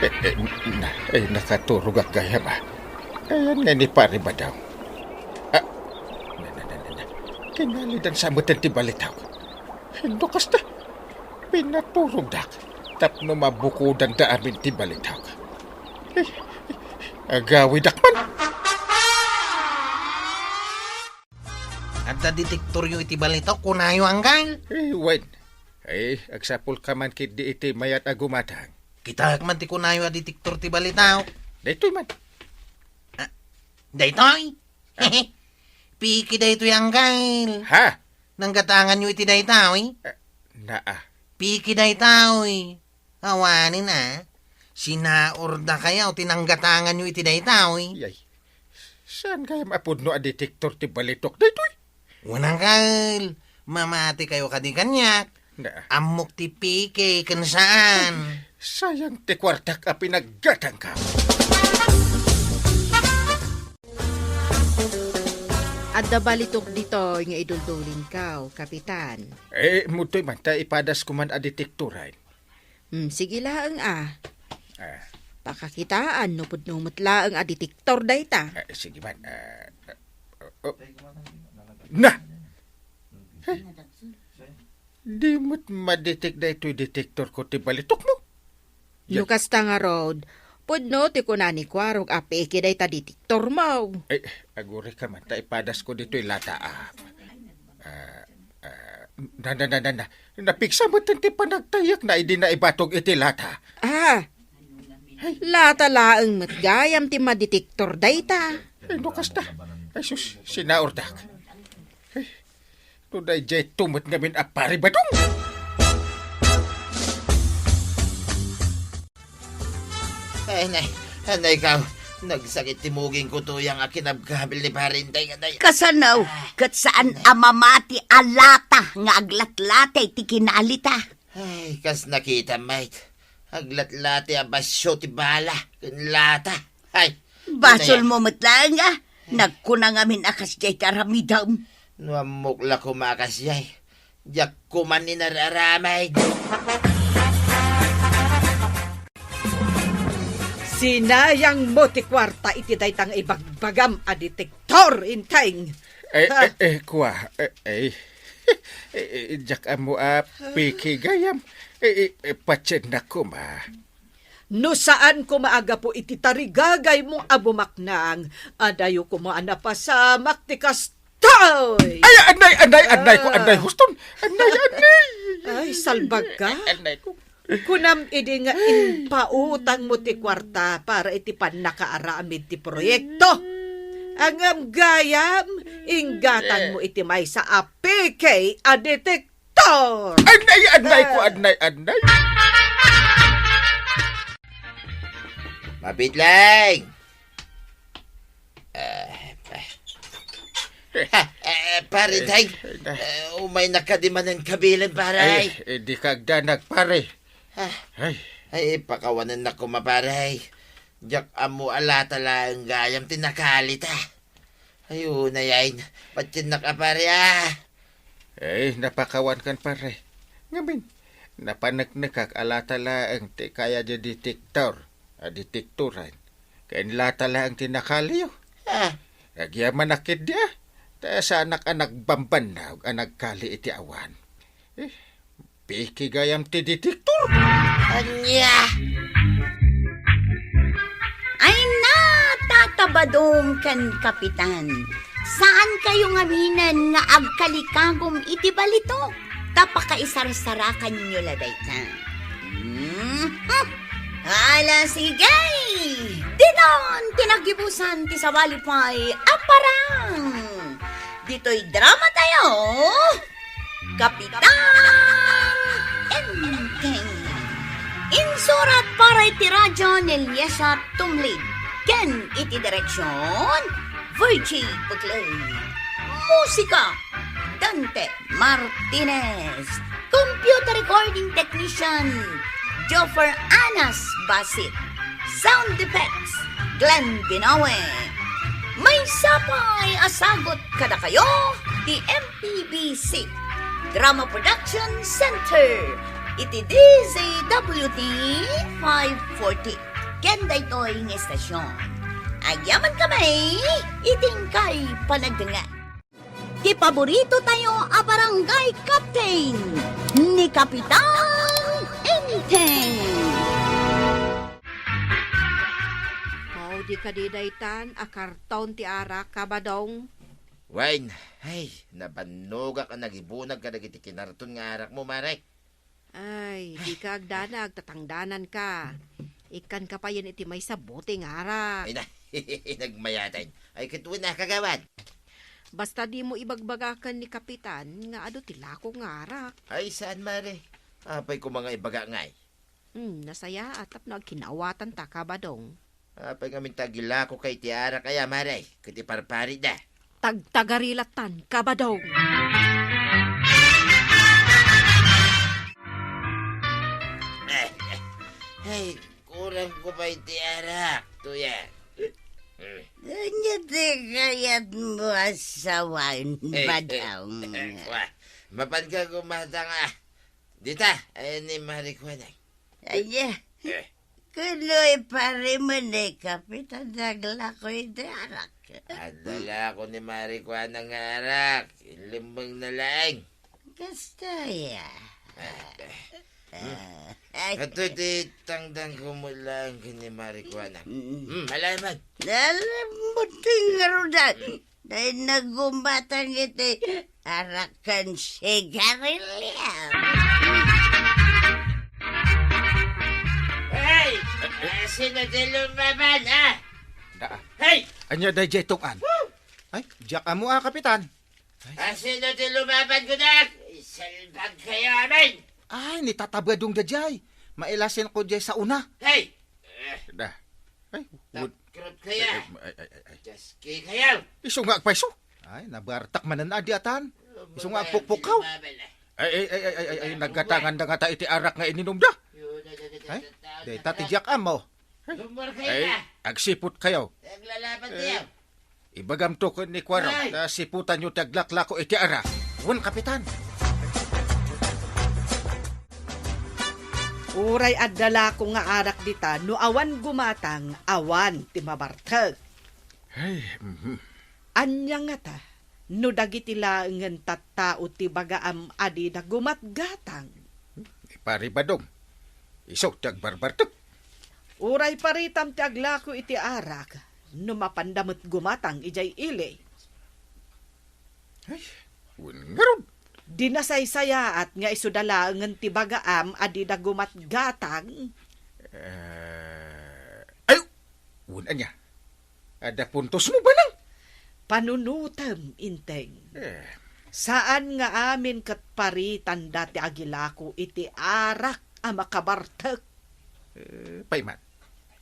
Eh, eh, na, eh, nakaturogak gayam, ah. Ayan nga ni Pare Badong. Ah, na, na, na, na, na. Kinalidan sa metten ti balitok. Hinno kasta? Pinaturogdak tapno mabukodanda amin ti balitok. Eh, agawidak man. Adda detektoryo iti balitok, kunayo, Anggal? Eh, wen. Eh, agsapulka man ketdi iti mayat a gumatang. Kitaek man ti kunayo a detektor ti balitok. Daytoy man. Ah, daytoy? Ah. Piki daytoy, Anggal. Ha? Nanggatanganyo iti daytoy? Eh, naa. Piki daytoy. Awanen a, sinaurdakayo ti nanggatanganyo iti daytoy. Yay. Saan gayam a pudno a detektor ti balitok daytoy? Wen, Anggal, mamatikayo kadi kaniak. Na. Ammok ti piki ken saan. Sayang ti kuartak a pinaggatangka. Adda balitok ditoy nga iduldulinkaw, Kapitan. Eh, mudtoy man ta ipadasko man a detektoren. Hmm, sige laeng a. Ah. Pakakitaan no pudno met laeng a detektor dayta. Ah, sige man. Ah, ah, oh. Na! Eh, di met madetek daytoy detektorko ti balitokmo. No kasta ngarud, pudno ti kuna ni Kuarog a peke dayta detektormo. Eh, agurayka man ta ipadasko ditoy lata a. Ah, ah, Na, na, na, na, na. Napigsa met ti panagtayyekna idi naibatog iti lata. Ah, lata laeng met gayam ti madetektor dayta. Ay, no kasta. Ay, sus, sinaurdak. Ay, no daydiay tumet ngamin a pari Badong. Ay, nay, anay ka, nagsakit ti muging ko tuyang a kinabkabil ni Pare Inteng, anay. Kasano? Ah, ket saan a mamati a lata nga aglatlate ti kinalita? Ay, kas nakita, mate. Aglatlate a basyo ti bala ken lata. Ay, basolmo met laeng a nagkuna ngamin a kasdiay ti aramidem. No ammok la koma a kasdiay, diak koma inar-aramid. Sinayangmo ti kuarta iti dayta nga ibagbagam a detektor, Inteng. Eh, Ha? eh, eh, kua, eh, eh. Eh, eh, diak ammo a piki gayam. Eh, eh, eh, patiennak koma. No saan koma a gapu iti tarigagaymo a bumaknang, adayo koma a napasamak ti kastoy. Ay, anay, anay, anay ko, Ah. anay, huston. Anay, anay. Ay, salbag ka. Anay ko. Kunam idi nga impautangmo ti kuarta para iti pannakaaramid ti proyekto. Ngem gayam, inggatangmo iti maysa a peke a detektor. Anay, anay ko, Ah. anay, anay. Mabitleng! Eh, eh. Ha, eh, pare, Eh, tay. eh, na- Eh, umaynak kadi manen kabilen, pare. Ay, eh, di ka agdanag, pare. Ah. Ay. Ay, pakawanennak koma, pare. Diak ammo a lata laeng gayam ti nakalita. Ay, unay, ay, patiennak a, pare, ah. Eh, napakawankan, pare. Ngamin, napaneknekak a lata laeng ti kaya di detektor. A detektoran. Ken lata laeng ti nakaliyo. Ah. Agyamanak ketdi, ah. Ta saanak a nagbambannog a nagkali iti awan. Eh, piki gayam ti detektor. Ania? Ay na, Tata Badong ken Kapitan. Saan kayo ngaminen nga agkalikagum iti balitok? Ta pakaisarsarakannyo la dayta. Mhm. Ala, sige! Dinon ti nagibusan ti sabali pay a parang. Ditoy drama tayo, Kapitan Enteng. Insurat para iti radyo ni Eliesa Tumlid. Ken iti direksyon, Virgie Buclay. Musika, Dante Martinez. Computer recording technician, Joffer Anas Basit. Sound effects, Glenn Binawe. Maysa pay a sagut kadakayo ti M P B C Drama Production Center iti D Z W T five forty. Ken daytoy nga estasyon, agyaman kami iti inkay panagdengngeg. Ti paborito tayo a barangay captain, ni Kapitan Enteng. Mao di kadi daytan a karton ti arak, Kabadong? Wen, ay, nabannogak a nagibunag kadagiti kinarton nga arakmo, mare. Ay, dika agdanag, tatangdananka. Ikkanka payen iti maysa bote nga arak. Ay na, nagmayaten. Ay, ket wen a, kagawad. Basta dimo ibagbagaken ni Kapitan nga adu ti lako nga arak. Ay, saan, mare? Apay koma nga ibaga ngay? Hmm, nasayaat tapno agkinaawatanta, Kabadong. Apay ngamin ta agilakoka iti arak aya, mare, ket iparparida? Tagtagari lattan, Kabadong. Ay, kurang ko pay ti arak, Tuya. Ania ti kayatmo a sawen, Badong? Wa, mapanka koma ta nga. Dita, ay ni Mare Kuanang. Ania? Eh. Kunoy, pare, met ni Kapitan aglako iti arak. Adda lako ni Mare Kuanang nga arak. Inlemmengna laeng. Kasta aya. Eh, eh. Ah, ay. Adtoy ti tangdanko met laeng ken ni Mare Kuanang. Mm. Hmm, alaem man. Alam mo, ti ngarudan. Dayta gumatang iti arak ken sigarilyo. Hey! Sino ti lumaban, ha? Da. Hey! Ania daydiay tungpal? Ay, diak ammo a, Kapitan. Ay. Sino ti lumaban, kunak? Isalbag kayo amin! Ay, ni Tata Badong daydiay. Mailasin ko diay sa una. Hey! Da. Ay, wud- Tapkrot kaya. Ay, ay, ay, ay, ay. Jaski kayo. Isu nga agpayso. Ay, nabartak manen a diatan. Isu nga agpukpukaw. Ay, ay, ay, ay, ay, ay, ay, naggatangan da nga ta iti arak nga ininom da. Ay, dayta ti diak ammo. Ay, agsiput kayo. Aglalaban kayo. Ibagam to ken ni Kuarong, ta siputan yo ti aglaklako iti arak. Wen, Kapitan. Uray adda lako nga arak dita, no awan gumatang, awan ti mabartek. Ay, mhm. Ania ngata, no dagiti laengen tattao ti bagaam a dida gumatgatang? Ni Pari Badong, isu ti agbarbartek. Uray paritam ti aglako iti arak, no mapanda met gumatang idiay ili. Ay, wen ngarud. Di nasaysayaat nga isuda laengen ti bagaam a dida gumatgatang. Eh, ay, wen ania? Adda puntos mo, Banang? Panunutem, Inteng. Eh. Saan nga amin ket paritanda ti agilako iti arak a makabartek. Eh, payman,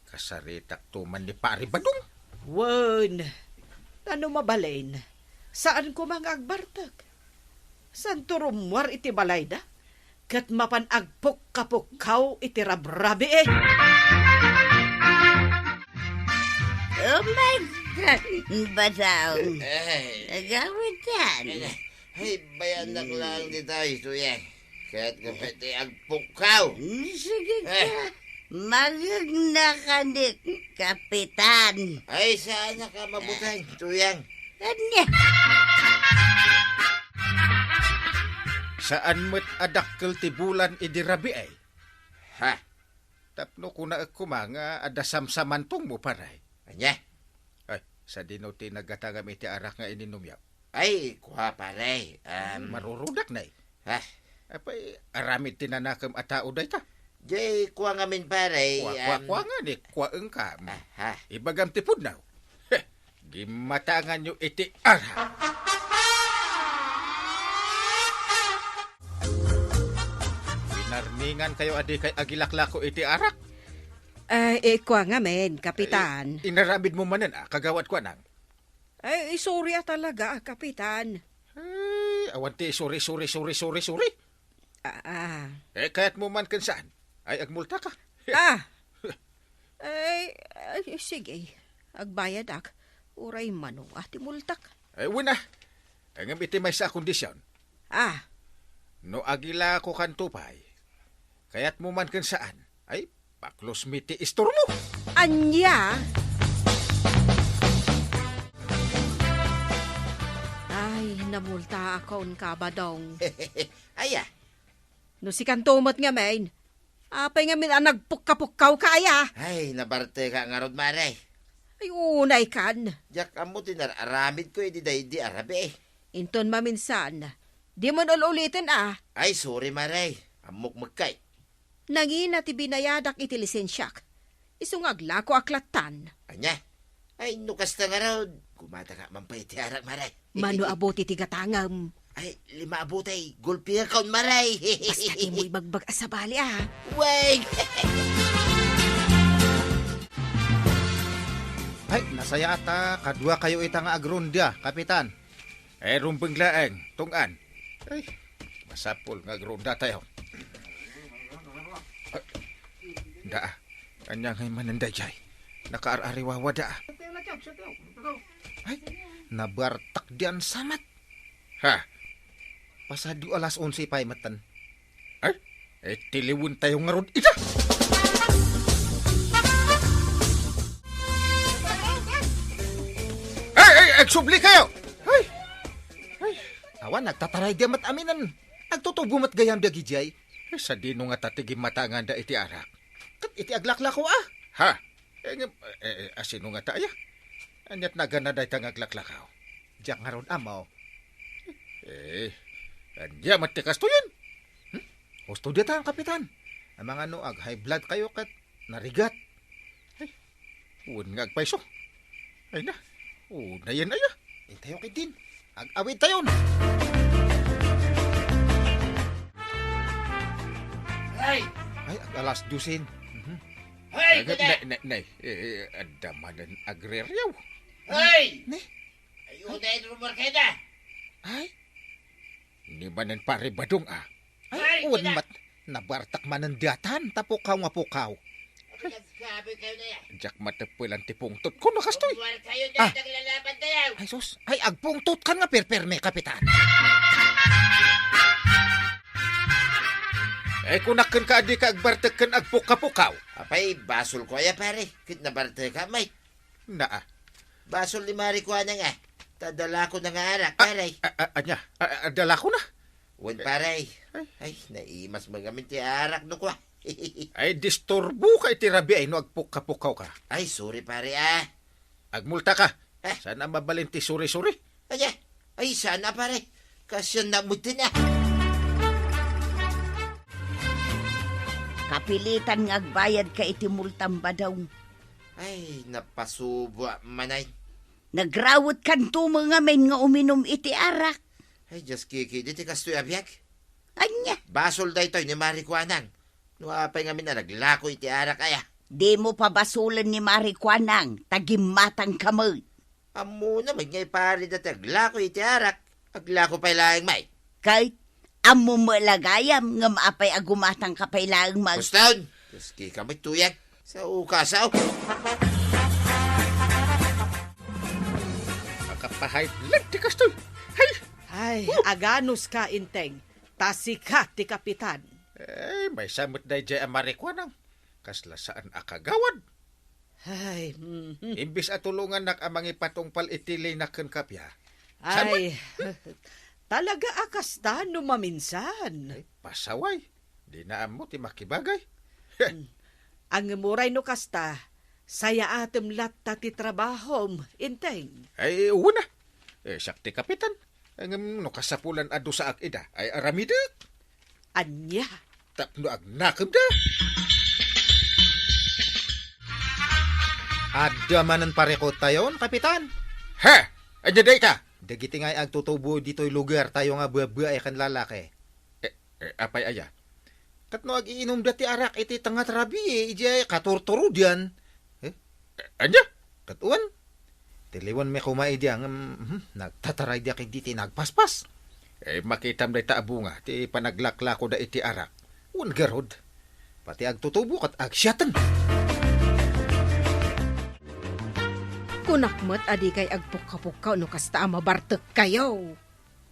kasaritak to man ni Pari Badong. Wen, ta no mabalin, saan koma nga agbartek. Santo rummuar iti balayda, ket mapan agpukkapukkaw iti rabrabii. Oh my God, Badong. Eh. Nagawitan. Eh, Ay, bayanak laeng dita, Tuyang. Ket kapay ti agpukkaw. Mm, sige ka. Eh. Magegna ka ni Kapitan. Ay, saan ka mabuteng, Tuyang? Ania? Saan met a dakkel ti bulan idi rabii, ay? Ha? Tapno kunaek koma nga adda samsamantongmo, pare. Ania? Ay, sadino ti naggatangam iti arak nga ininomyo? Ay, kua, pare, um, Marurudak, nay. Ha? Apay, aramid ti nanakem a tao dayta. Jay, kua ngamin, pare, Kua, kua, um, kua nga ni, kua engka. Ah, ha? Ibagam ti pudno. Heh, gimmatanganyo iti arak. Winarningan kayo a dikay agilaklako iti arak? Ay, eh, kua ngamin, Kapitan. Ay, inaramid mo manen, ah, kagawad ko, anang? Ay, sorry a talaga, Kapitan. Ay, awan ti sorry, sorry, sorry, sorry, sorry. Ah, ah. Eh, kayat mo man ken saan? Ay, agmulta ka. Ah. Ay, ay, sige. Agbayadak. Uray mano nga ti multak. Ay, wen a. Ngem iti maysa a kondisyon. Ah. No agilakokanto pay, kayat mo man ken saan, ay, paklos mi ti istormo. Ania? Ay, namultaakon ka, Badong. Aya? No sikanto met ngamin, apay ngamin a nagpukkapukkaw ka, aya? Ay, nabarteka ngarud, mare. Ay, unay kan. Diak ammo ti nar-aramid ko idi daydi a rabii. Inton maminsan, di man ul-uliten a. Ay, sorry, mare. Ammok mekkay. Nangina ti binayadak iti lisensiak. Isu nga aglako ak lattan. Ania? Ay, no kasta ngarud, gumatangak man pay iti arak, mare. Mano a bote ti gatangem? Ay, lima a bote, gulpi nga kaon, mare. Basta dimo ibagbag a sabali, ah. Wey! Ay, nasayaat a kadua kayo ita nga agronda, Kapitan. Eh, rumbeng laeng, tungpal. Ay, masapul nga agronda tayo. Ah, daa, ania ngay manen daydiay? Nakaar-ariwawa daa. Ay, nabartak dian samat. Ha? Pasado alas onse pay metten. Ay, eh, tiliwen tayo ngarud ita. Ay, ay, agsubli kayo! Ay! Ay! Awan, nagtataray di met aminen. Nagtutubo met gayam dagidiay. Eh, sadino nga ta ti gimmatanganda iti arak? Ket iti aglaklako, ah. Ha? Eh, ngem, eh, eh, asino nga ta, aya? Aniat nagana dayta nga aglaklakaw? Diak ngarud ammo. Eh, ania met ti kastoyen? Hmm? Husto ditan, Kapitan. Amangan no ag-high blood kayo ket narigat. Ay, wen nga agpayso. Ay na, unayen aya. Intayo kay din. Ag-awid tayon. Hey! Ay, ag-alas dosen. Mhm. Hey, Ay, kuya! nay, nay, nay. Eh, eh, adda manen agreriaw. Hey! Ne? Ay, unay rumor kayo na. Ay? Ni manen Pare Badong, ah. Ay, Ay, wen kina- met, nabartek manen diatan, ta pukaw nga pukaw. Ay, nagsabi kayo na yan. Diak mateppelan ti pungtot ko, nakastoy. Rumor kayo na, Ah. naglalaban tayo. Ay, sus. Ay, agpungtot kan nga perperme, Kapitan. Ay, kunak ken ka, adi ka agbartek ken agpukapukaw. Apay, basol ko aya, pare. Ket nabartek ka, Mike. Naa. Basol ni Mari Kuanang, ah. Ta dalako na nga arak, paray. A, a, ania? A, a, dalako na? Wen, paray. Ay. Ay, naimas mo ngamin ti arak, no, kwa. Ay, disturbo ka iti rabii no agpukkapukaw ka. Ay, sorry, pare, ah. Agmulta ka. Eh? Saan a mabalin ti suri-suri? Aya, ay, sana, pare. Kasyan na mo din, ah. Kapilitan nga agbayad ka iti multam, Badong. Ay, napasubo manay. Nagrawet kanto met ngamin nga uminum iti arak. Ay, just kiki, di ti kastoy a biag. Anya? Basol daytoy ni Mari Kuanang. No apay ngamin a naglako iti arak aya. Di mo pabasolen ni Mari Kuanang, ta gimmatang ka met. Ammo na met nga ipari dati aglako iti arak. Aglako pay laeng, Mike. Kay, ammo met la gayam ngem apay a gumatang ka pay laeng, Mag- Kuston! Kaski ka met tuyag. Sao ka, sao? Makapahay lang ti kastoy. Hay! Ay, aganus ka, Inteng. Ta sika ti kapitan. Eh, maysa met daydiay a Mari Kuanang. Kasla saan a kagawad. Ay, mhm. Imbis a tulongannak a mangipatungpal iti linak ken kappia. Saan met? Ay, talaga a kasta no maminsan. Ay, pasaway. Dina ammo ti makibagay. Mm. Ngem uray no kasta, sayaatem latta ti trabahom, Inteng. Ay, wen a. Eh, siak ti kapitan. Ngem no kasapulan a dusaak ida, ay aramidek. Ania? Tapno agnakemda. Adda manen parikut tayon, Kapitan. Ha? Ania dayta? Dagiti nga agtutubo ditoy lugar tayo nga babai ken lalaki. Eh, eh, apay aya? Ket no agiinumda ti arak iti tengnga ti rabii, idiay katurturodan. Eh? Eh, ania? Ket wen, tiliwenmi koma idi ngem, mhm, nagtataraydiak idi ti nagpaspas. Eh, makitam dayta a bunga ti panaglaklakoda iti arak. Wen garud, pati agtutubo ket agsiaten. Kunak met a dikay agpukkapukkaw no kasta a mabartekkayo.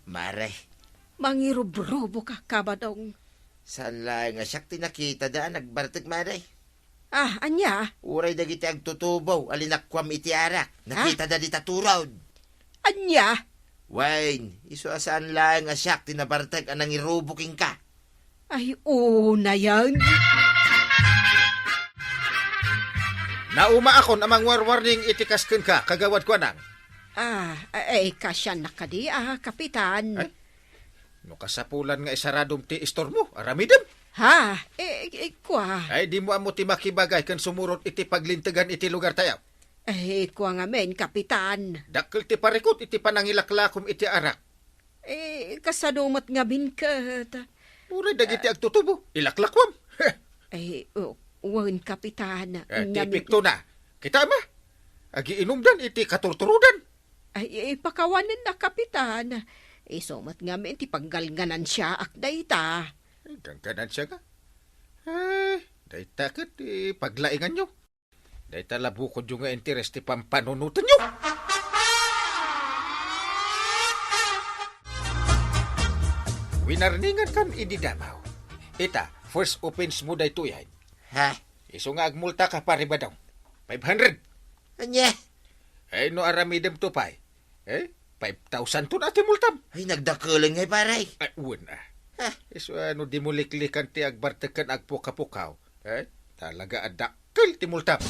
Mare. Mangirubrubo ka, Kabadong. Saan laeng a siak ti nakitada a nagbartek, Mare? Ah, ania? Uray dagiti agtutubo a linakuam iti arak, Ah? nakitada dita turod. Ania? Wen, isu a saan laeng a siak ti nabartek a nangirubo kenka. Ay, unayen. Naumaakon a mangwarwarning iti kas kenka, Kagawad Kuanang. Ah, ay, kasiannak kadi, ah, Kapitan. Ay, no kasapulan nga isaradom ti istormo, aramidem. Ha? Eh, eh, kua? Ay, dimo ammo ti makibagay ken sumurot iti paglintegan iti lugar tayo. Eh, kua ngamin, Kapitan. Dakkel ti parikut iti panangilaklakom iti arak. Eh, kasano met ngamin ket? Uray dagiti agtutubo, ilaklakwam. Eh, o, wen, Kapitan. Eh, ti ngamin epekto na. Kita ma? Agiinumdan iti katurturodan. Ay, ipakawanenna, Kapitan. Isu met ngamin ti paggalnganansiaak dayta. Ay, galnganansia nga. Eh, dayta ket ti paglainganyo. Dayta la bukodyo nga interes ti pampanunotenyo. Winarningan kan idi damaw. Ita, first offense mo daytoy, ay. Ha? Isu nga agmulta ka, Pare Badong. Five hundred. Ania? Ay, no aramidem to pay. Eh, five thousand to na ti multam. Ay, nagdakelen ngay, pare. Ay, wen a. Ha? Isu a no dimo liklikan ti agbartek ken agpukapukaw. Eh, talaga a dakkel ti multam.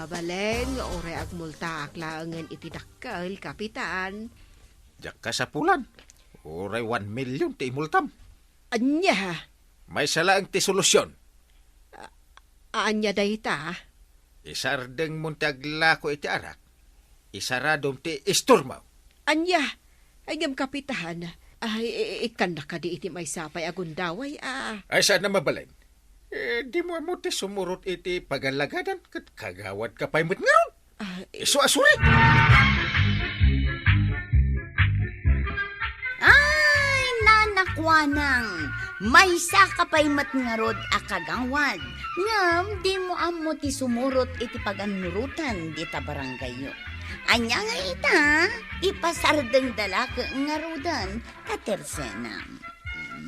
Balen nga uray agmultaak laengen iti dakkel, Kapitan. Diak kasapulan. Uray one million ti imultam. Ania? Maysa laeng ti solusion. A-, ania dayta? Isardengmon ti aglako iti arak. Isaradom ti istormo. Ania? Ay, ngem, Kapitan, ay, i-, ikkannak kadi iti maysa pay a gundaway, a? Ay, saan a mabalin. Eh, dimo ammo ti sumurot iti pagallagadan ket kagawad ka pay met ngarud. Ah, eh. Isu a suri. Ay, nanakuanang, maysa ka pay met ngarud a kagawad. Ngem dimo ammo ti sumurot iti pagannurotan dita barangayyo. Ania nga ita, ipasardengda la ket ngaruden ta tersenam.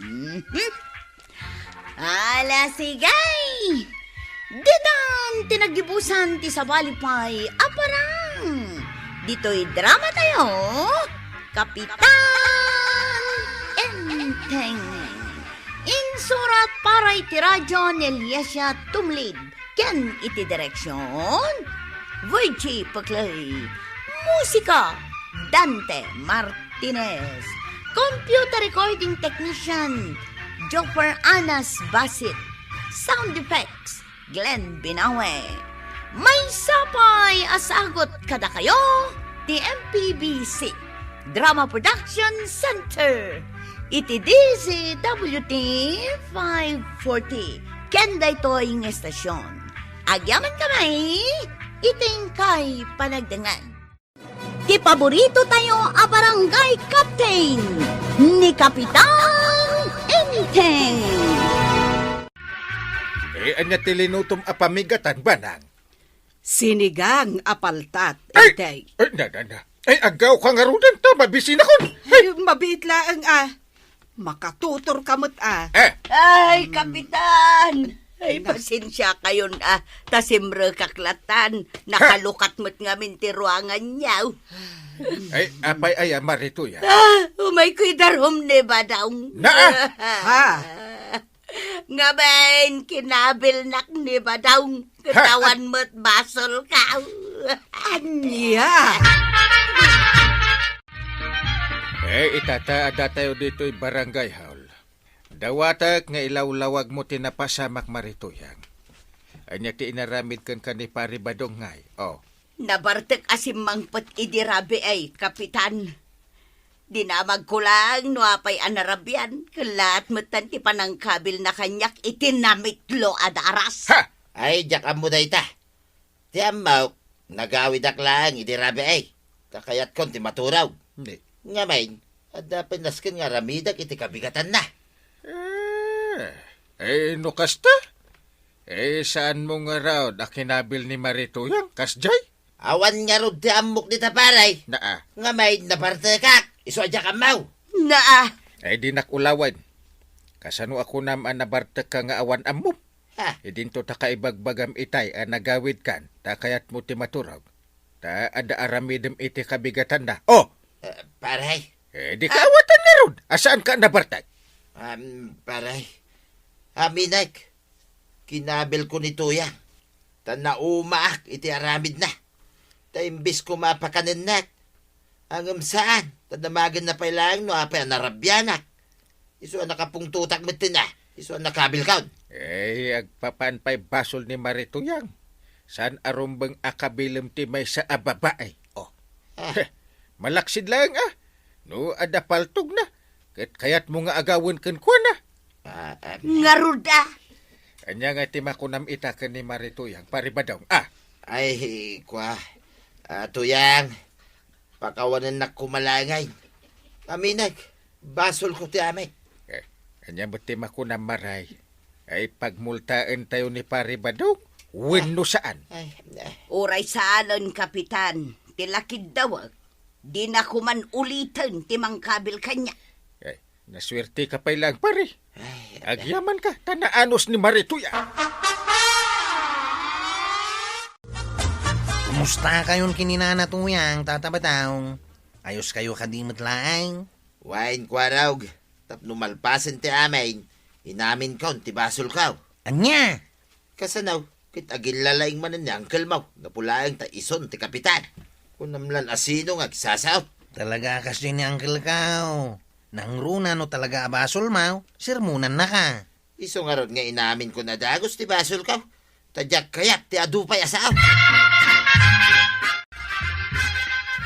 Mhm. Ala, sige! Ditan ti naggibusan ti sabali pay a parang. Ditoy drama tayo, Kapitan Enteng. Insurat para iti radyo ni Eliasia Tumlid. Ken iti direksion, Virgie Peclay. Musika, Dante Martinez. Computer recording technician, Joffer Anas Basit. Sound effects, Glenn Binawe. Maysa pay a sagut kadakayo ti M P B C Drama Production Center iti D Z W T five forty. Ken daytoy nga estasyon, agyamankami iti inkay panagdengngeg. Ti paborito tayo a barangay captain, ni Kapitan Enteng. Eh, ania ti linutom a pamigatan, Banang? Sinigang a paltat, Ay! Enteng. Ay, na, na, na. Ay, aggaw ka ngaruden ta, mabisinakon. Ay, mabiit laeng, a. Makatutor ka met, a. Eh. Ay, Kapitan! Ay, pasensiakayon, a. Ta simrekak latan. Nakalukat met ngamin ti ruanganyo. Ay, apay aya, Maritoy, a? Ah, umayko idarum ni Badong. Na, a? Ha? Ngamin, kinabilnak ni Badong. Ha? Ket awan met basolko. Ania? Eh, ita ta, adda tayo ditoy barangay hall. Dawatek nga ilawlawagmo ti napasamak, Maritoyang. Ania ti inaramid kenka ni Pari Badong ngay? Oh. Nabartek a simmangpet idi rabii, Kapitan. Dinamagko laeng no apay a narabian, ket laat metten ti panangkabilna kaniak iti namitlo a daras. Ha! Ay, diak ammo dayta. Ti ammok, nagawidak laeng idi rabii, ta kayatkon ti maturog. Ni? Ngamin, adda pay nasken nga aramidek iti kabigatanna. Eh, eh, no kasta? Eh, saanmo ngarud a kinabil ni Maritoyang, kasdiay? Awan ngarud ti ammok dita, pare. Naa. Ngamin, nabartekak. Isu a diak ammo. Naa. Ay, dinak ulawen. Kasano a kunam a nabartekka nga awan ammom? Ha? Idinto ta kaibagbagam itay a nagawidkan, ta kayatmo ti maturog. Ta adda aramidem iti kabigatanna. Oh! Eh, pare? Eh, di ka awatan ngarud. A, saanka a nabartek? Um, pare, aminek. Kinabilko ni Tuyang, ta naumaak iti aramidna. Ta imbes koma a pakanennak, ngem saan, ta damagenna pay laeng no apay a narabianak. Isu a nakapungtotak metten a, isu a nakabilkon. Eh, agpapan pay basol ni Marituyang. Saan a rumbeng a kabilem ti maysa a babai. Oh. Ah. Heh, malaksid laeng a. No adda paltogna, ket kayatmo nga agawen kenkuana. Ah, ah. Ngarud a. Ania nga ti makunam ita ken ni Marituyang, Pari Badong? Ah. Ay, kua. Ah, Tuyang, pakawanennak koma laengen. Aminek, basolko ti amek. Eh, ania met ti makunam, Maray? Ay, pagmultaentayo ni Pari Badong? Wenno saan? Ay, ay. Uray saanen, Kapitan, ti lakiddawek. Dina koman uliten ti mangkabil kaniak. Ay, nasuerteka pay laeng, pare. Ay, agyamanka, ta naanus ni Marituya. Kumustakayon ken ni Nana Tuyang, Tata Badong? Ayoskayo kadi met laeng? Wen, Kuarog, tapno malpasen ti amin, inaminkon ti basolko. Ania? Kasano? Ket agillalaing manen ni uncle mo, gapu laeng ta isun ti kapitan. Kunam lan a sino nga agsasao. Talaga a kasdiay ni uncle ko. Nangruna no talaga a basol mo, sermonannaka. Isu ngarud nga inamin ko a dagus ti basol ko. Ta diak kayat ti adu pay a sao.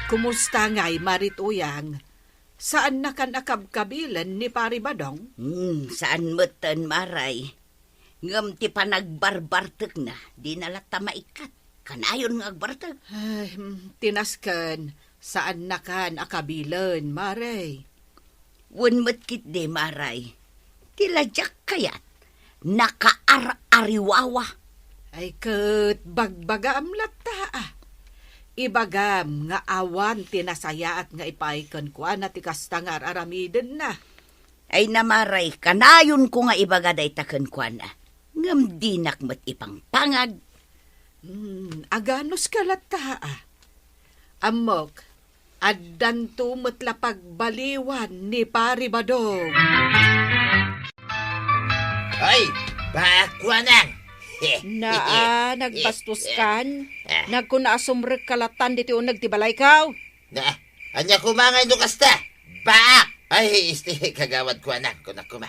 Kumusta ngay, Marit Uyang? Saannakan a kabkabilen ni Pari Badong? Hmm, saan metten, Maray. Ngem ti panagbarbartekna, dina latta maikkat. Kanayon nga agbartek. Ay, hmm, ti nasken, saannakan a kabilen, Maray. Wen met ketdi, Maray. Ti la diak kayat, nakaar-ariwawa. Ay ket, bagbagaam latta, a. Ibagam nga awan ti nasayaat nga ipaay kenkuana ti kasta nga ar-aramidenna. Ay, Maray, kanayonko nga ibaga dayta kenkuana. Ngem dinak met ipangpangag. Hmm, aganuska latta, a. Ammok, addanto met la pagbaliwan ni Pari Badong. Ay, baak kuanang. Naa, nagbastuskan. Ah. Nagkuna a sumrekka lattan ditoy uneg ti balayko. Na, ania koma ngay no kasta? Baak! Ay, isti, kagawad kuanang, kunak koma.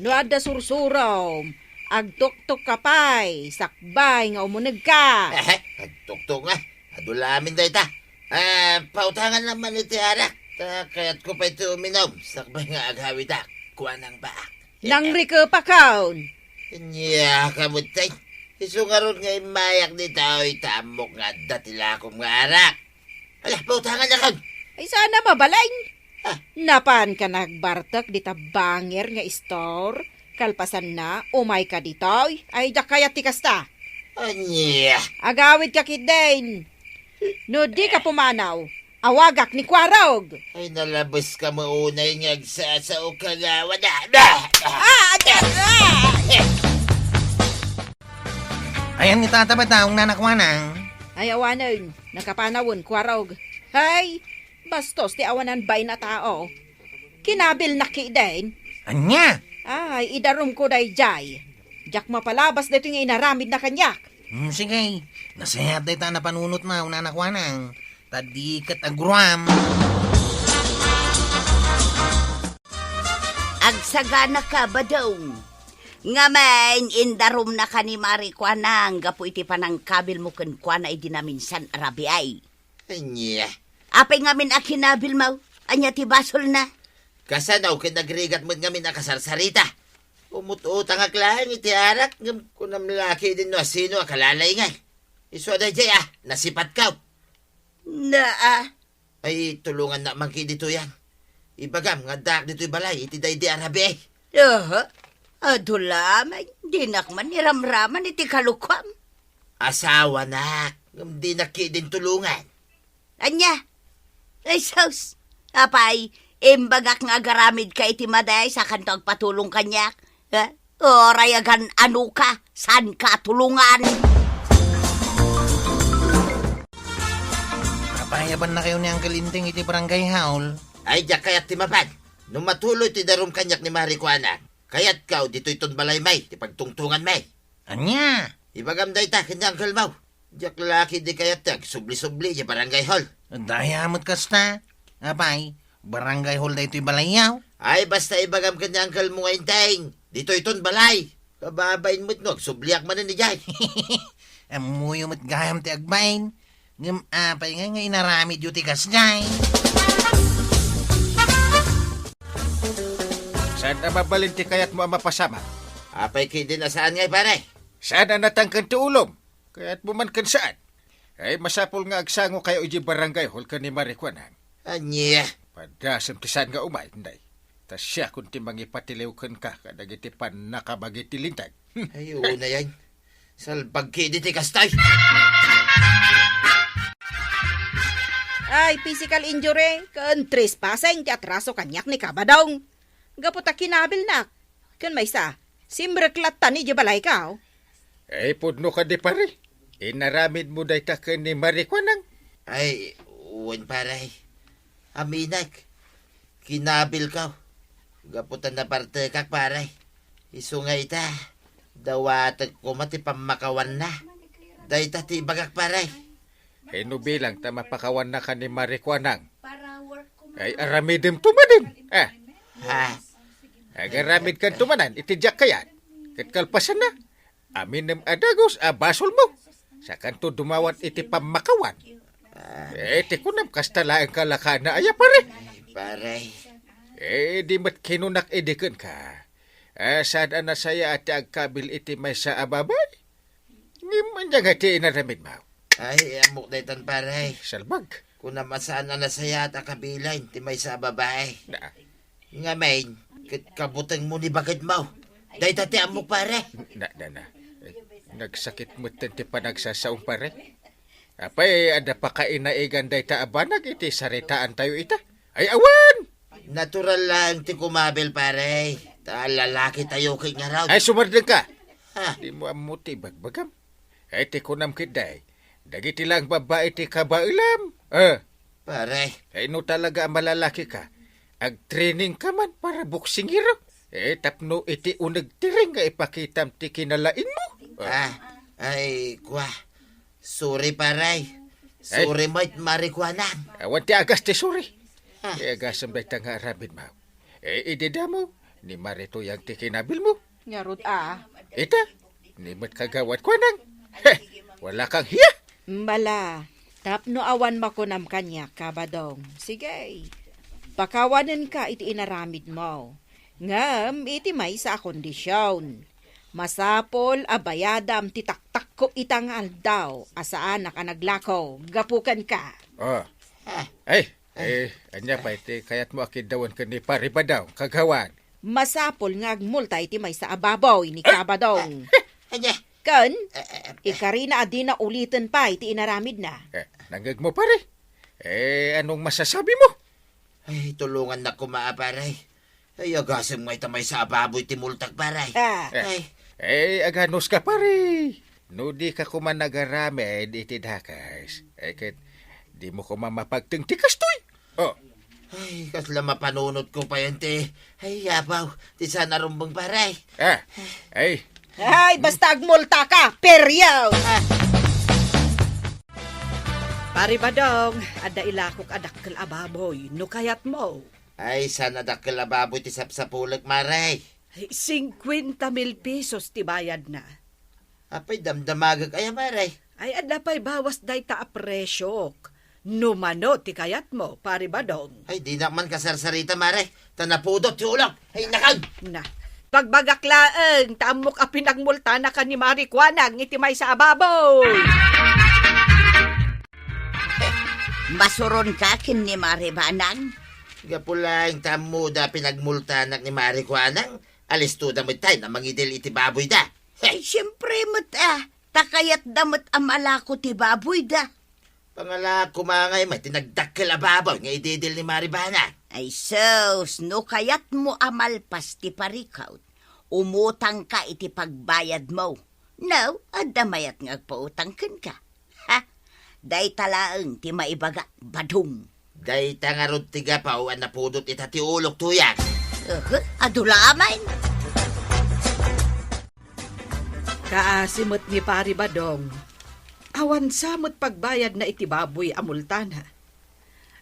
No adda sursurom, agtuktokka pay, sakbay nga umunegka. Eh, agtuktok nga. Adu la amin dayta. Ah, pautangan naman iti arak. Ta kayatko pay ti uminom, sakbay nga agawidak, kuanang baak. Nangrikepakon. Ania ka met tay. Isu ngarud nga immayak ditoy, ta ammok nga adda ti lakom nga arak. Ala, pautangan nakon. Ay, saan a mabalin? Ah. Napanka nagbartek dita bangir nga istor? Kalpasanna, umayka ditoy? Ay, diak kayat ti kasta. Ania? Agawidka ketdin. No dika pumanaw, awagak ni Kuarog. Ay, nalabeska met unay nga agsasao, kagawad. Ah! Ah! Ah! Ah! Ayan ni Tata Badong, Nana Kuanang. Ay, awanen, nakapanawen, Kuarog. Hay, bastos ti awanan bain a tao. Kinabilnak ketdin. Ania? Ay, idarumko daydiay. Diak mapalabas daytoy nga inaramidna kaniak. Hmm, sige. Nasayaat dayta a napanunotna, Nana Kuanang. Ta di ket aguruam. Agsaganaka, Badong. Ngamin, indarumnaka ni Mari Kuanang gapu iti panangkabilmo kenkuana idi naminsan a rabii. Ania? Apay ngamin a kinabilmo? Ania ti basolna? Kasano ket nagrigat met ngamin a kasarsarita? Umut-utangak laeng iti arak, ngem kunam la ketdin no asino a kalalaingay. Isu a daydiay a, nasipatko. Naa. Ay, tulongannak man ketdi, Tuyang. Ibagam nga addaak ditoy balay iti daydi a rabii. Aha. Adu laeng, dinak man iramraman iti kalokuam. Asawanak, ngem dinak ketdin tulongan. Ania? Ay, sus! Apay, imbagak nga agaramidka iti madaysa, sakanto agpatulong kaniak? Eh? Uray agan-anoka, saanka a tulongan. Apay, abannakayo ni Uncle Inting iti barangay hall? Ay, diak kayat ti mapan. No matuloy ti darum kaniak ni Mari Kuana, kayatko ditoyton balaymi ti pagtungtonganmi. Ania? Ibagam dayta ken ni Uncle Mau. Diak la ketdi kayat ti agsubli-subli idiay barangay hall. Dayta met kasta. Apay, barangay hall daytoy balayyo? Ay, basta ibagam ken ni Uncle mo nga Inting, ditoyton balay. Kababain met no agsubliak manen idiay. Ammoyo met gayam ti agbain. Ngem apay ngay nga inaramidyo ti kasdiay? Saan a mabalin ti kayatmo a mapasamak? Apay ketdin a saan ngay, pare? Saan a natangken ti ulom? Kayatmo man ken saan? Ay, masapul nga agsangokayo idiay barangay hall ken ni Mari Kuanang. Ania? Padasem ti saan nga umay, Inday. Ta siakon ti mangipatiliw kenka kadagiti pannakabagi ti Linteg. Hmm. Ay, unay, ay. Salbag ketdi ti kasta. Ay, physical injury ken trespassing ti atraso kaniak ni Kabadong. Gapu ta kinabilnak. Ken maysa, simrek latta idiay balayko. Ay, pudno kadi, pare. Inaramidmo dayta ken ni Mari Kuanang? Ay, wen, pare. Aminek. Kinabilko. Gapu ta nabartekak, pare. Isu nga ita, dawatek koma ti pammakawanna. Dayta ti ibagak, pare. Ay, no bilang ta mapakawanna ka ni Mari Kuanang, ay aramidem to manen. Ah, Ha? Agaramid kanto manen iti diak kayat. Ket kalpasanna, aminem a dagus a basolmo. Sakanto dumawat iti pammakawan. Ah, Eh, ti kunam, kasta laeng kalakana aya, pare. Pare. Eh, di met kinunak idi kenka. Eh, saan a nasayaat ti agkabil iti maysa a babai? Ngem ania nga ti inaramidmo? Ay, ammok daytan, pare. Salbag. Kunam a saan a nasayaat a kabilen ti maysa a babai. Na. Ngamin, ket kabutengmo ni baketmo. Dayta ti ammok, pare. Na, na, na. Eh, nagsakit metten ti panagsasaom, pare. Apay, adda pakainaigan dayta a banag iti saritaantayo ita? Ay, awan! Natural laeng ti kumabil, pare. Ta lalakitayo ket ngarud. Ay, sumardengka! Ha? Dimo ammo ti ibagbagam. Ay, ti kunam ketdi, dagiti laeng babbai ti kabaelam. Eh, Pare. Ay, no talaga a malalaki ka, agtraining ka man para boksingero. Eh, tapno iti uneg ti ring nga ipakitam ti kinalaingmo. Ah. Ah, ay, kua. Sorry, pare. Ay. Sorry met, Mari Kuanang. Awan ti agas ti sorry. Ah. Eh, agasem dayta nga aramidmo. Eh, idi damo, ni Mari Tuyang ti kinabilmo. Ngarud a. Ita, ni met Kagawad Kuanang. Heh, wala kang hiya. Mala, tapno awan makunam kaniak, Kabadong. Sige, pakawanenka iti inaramidmo. Ngem iti maysa a kondision, masapul a bayadam ti taktakko ita nga aldaw a saanak a naglako gapu kenka. Ah. Ay, eh, ania pay ti kayatmo a kiddawen ken ni Pari Badong, Kagawad? Masapul nga agmulta iti maysa a baboy ni Kabadong. Ania? Ken, Eh, eh, eh. ikarina a dina uliten pay ti inaramidna. Eh, nangngegmo, pare? Eh, anong masasabimo? Ay, tulongannak koma, pare. Ay, agasem nga ita maysa a baboy ti multak, pare. Ah. Eh, Ay. eh, aganos ka, pare. No di ka koma nagaramid iti dakes, eh, ket di mo koma mapagteng ti kastoy. Oh. Ay, kasla mapanunot ko pa yan ti. Ay, yapaw, ti sana rumbeng, pare. Ah, ay. Ay, basta agmulta ka, period! Ah. Pari Badong, adda ilakok a dakkel a baboy, no kayatmo. Ay, saan a dakkel a baboy ti sapsapulek, mare? Ay, singkuenta mil pesos ti bayadna. Apay, damdamagek aya, mare? Ay, adda pay bawas dayta a presyok. No mano ti kayatmo, Pari Badong. Ay, dinak man kasarsarita, mare. Ta napudot ti ulok. Ay, nakag! Na. Pagbagak laeng, ta ammok a pinagmultanaka ni Mari Kuanang iti maysa a baboy. Masuronka ken ni Mari Banang? Gapu laeng ta ammoda pinagmultanak ni Mari Kuanang, alistoda met tay a mangidil iti baboyda. Ay, siempre met, ah. Ta kayatda met a malako ti baboyda. Pangalako mangay met ti nagdakkel a baboy nga ididil ni Mari Banang. Ay sus, no kayatmo a malpas ti parikut, umutangka iti pagbayadmo. No, adda mayat nga agpautang kenka. Ha? Dayta laeng ti maibagak, Badong. Dayta ngarud ti gapu a napudot ita ti ulok, Tuyang. Uhu, adu la amin. Kaasi met ni Pari Badong. Awan sa met pagbayadna iti baboy a multana.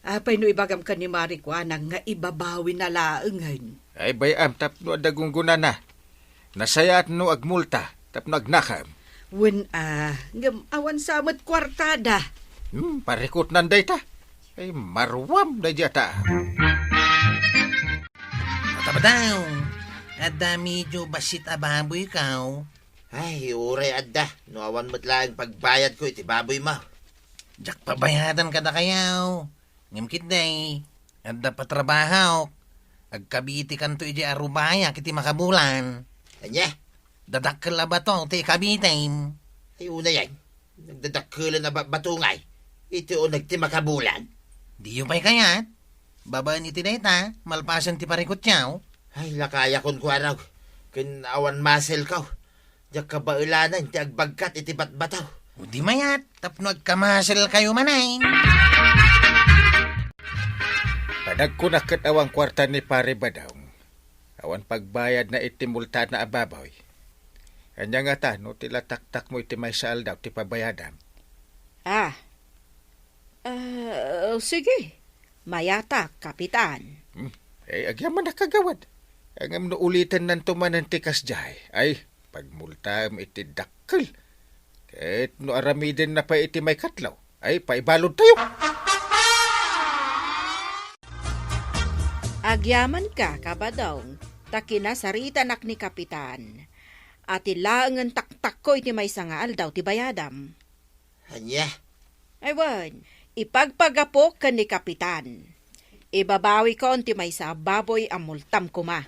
Apay no ibagam ken ni Mari Kuanang nga ibabawina laengen? Ay, bay-am tapno adda gunggonana. Nasayaat no agmulta tapno agnakam. Wen a, ngem awan sa met kuartada. Hmm, parikutnan dayta. Ay, maruam daydi ata. Ata ba daw? Adda medyo bassit a baboy kaw? Ay, uray adda. No awan met laeng pagbayadko iti baboymo. Diak pabayadan kadakayaw. Ngem ketdi, adda patrabahok. Agkabitikanto idiay arubayak iti makabulan. Ania? Dadakkel a bato ti ikabitim. Ay, unayen. Nagdadakkelen a ba-, bato ngay. Iti uneg ti makabulan. Diyo pay kayat? Babaen iti dayta, malpasen ti parikutyaw. Ay, lakayakon kuaraw. Ken awan maselko. Diak kabaelanen ti agbagkat iti batbataw. O di mayat, tapno agkamaselkayo manen. Panagkunak ket awan kuarta ni Pare Badong. Awan pagbayadna iti multana a baboy. Ania ngata no ti la taktakmo iti maysa aldaw ti pabayadam? Ah. Ah, sige. Mayatak, Kapitan. Hmm. Eh, agyamanak, Kagawad. Ngem no ulitennanto manen ti kasdiay, ay, pagmultam iti dakkel. Ket no aramidenna pay iti maikatlo, ay, paibaludtayo. Agyamanka, Kabadong, ta kinasaritanak ni Kapitan. Ati laengen taktakko iti maysa nga aldaw ti bayadam. Ania? Ay wen, ipagpagapok ken ni Kapitan. Ibabawikon ti maysa a baboy a multam koma.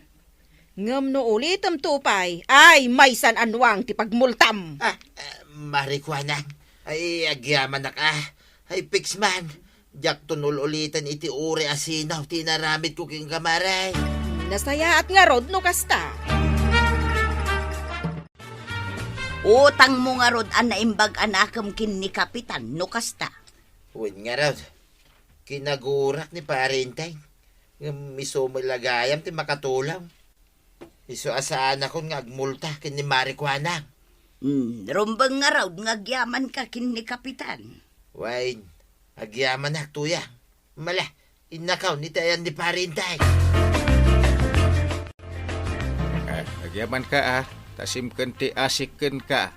Ngem no ulitemto pay, ay maysan a nuang ti pagmultam. Ah, ah, Mari Kuanang. Ay, agyamanak, ah. Ay, piksman. Diakton ul-uliten iti uray a sinaw ti inaramidko kenka, Mari. Nasayaat ngarud no kasta. Utangmo ngarud a naimbag a nakem ken ni Kapitan no kasta. Wen ngarud, kinagurak ni Pare Enteng. Ngem isu met la gayam ti makatulong. Isu a saanakon nga agmulta ken ni Mari Kuanang. Hmm, rumbeng ngarud nga agyamanka ken ni Kapitan. Wen, agyamanak, Tuyang. Mala, innakaw iti ayan ni Pare Enteng. Ah, agyamanka, ah. Ta simken ti asik kenka.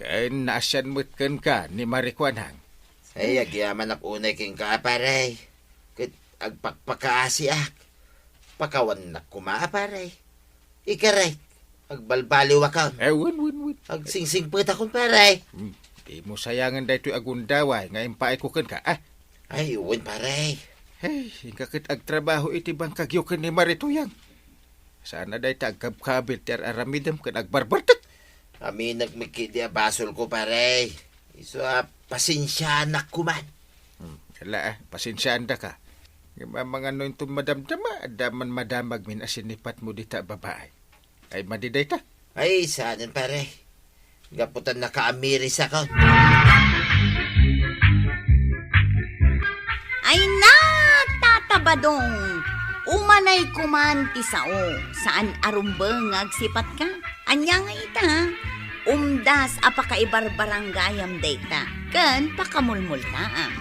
Ken naasian met kenka ni Mari Kuanang. Ay, agyamanak unay kenka, pare. Ket agpakpakaasiak. Pakawannak koma, pare. Ikarek, agbalbaliwakon. Eh, wen, wen, wen. Agsingsingpetakon, pare. Hmm. Dimo sayangen daytoy a gundaway nga impaayko kenka, ah. Ay, wen, pare. Hey, inka ket agtrabaho iti bangkagyo ken ni Mari Tuyang. Saan a dayta agkabkabil ti ar-aramidem ken agbarbartek. Aminek met ketdi a basolko, pare. Isu a pasensianak koman. Hmm, ala, ah, pasensiaandaka. Ngem amangan no inton madamdama, adda man madamagmin a sinipatmo dita a babae. Ay, madi dayta. Ay, saanen, pare. Gapu ta nakaamirisakon. Ay na, Tata Badong! Umanay koman ti sao. Saan a rumbeng nga agsipatka? Ania nga ita? Umdas a pakaibarbarangayam dayta ken pakamulmultaam.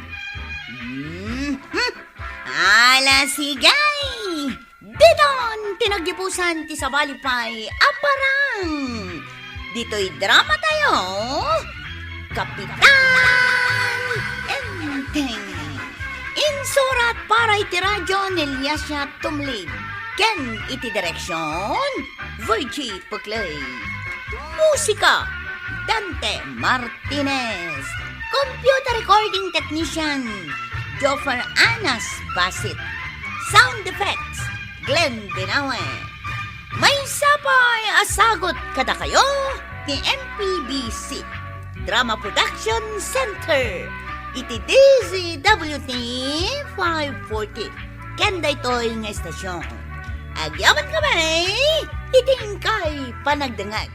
Mhm. Ala, sige! Diton ti naggibusan ti sabali pay a parang. Ditoy dramatayo, Kapitan Enteng. Insurat para iti radio ni Liasia Tumlid. Ken iti direksion, Virgie Puclay. Musika, Dante Martinez. Computer recording technician, Joffer Anas Basit. Sound effects, Glenn Binawe. Maysa pay a sagut kadakayo ti M P B C Drama Production Center iti D Z W T five forty ken daytoy nga estasion. Agyaman kami iti inkay panagdengngeg.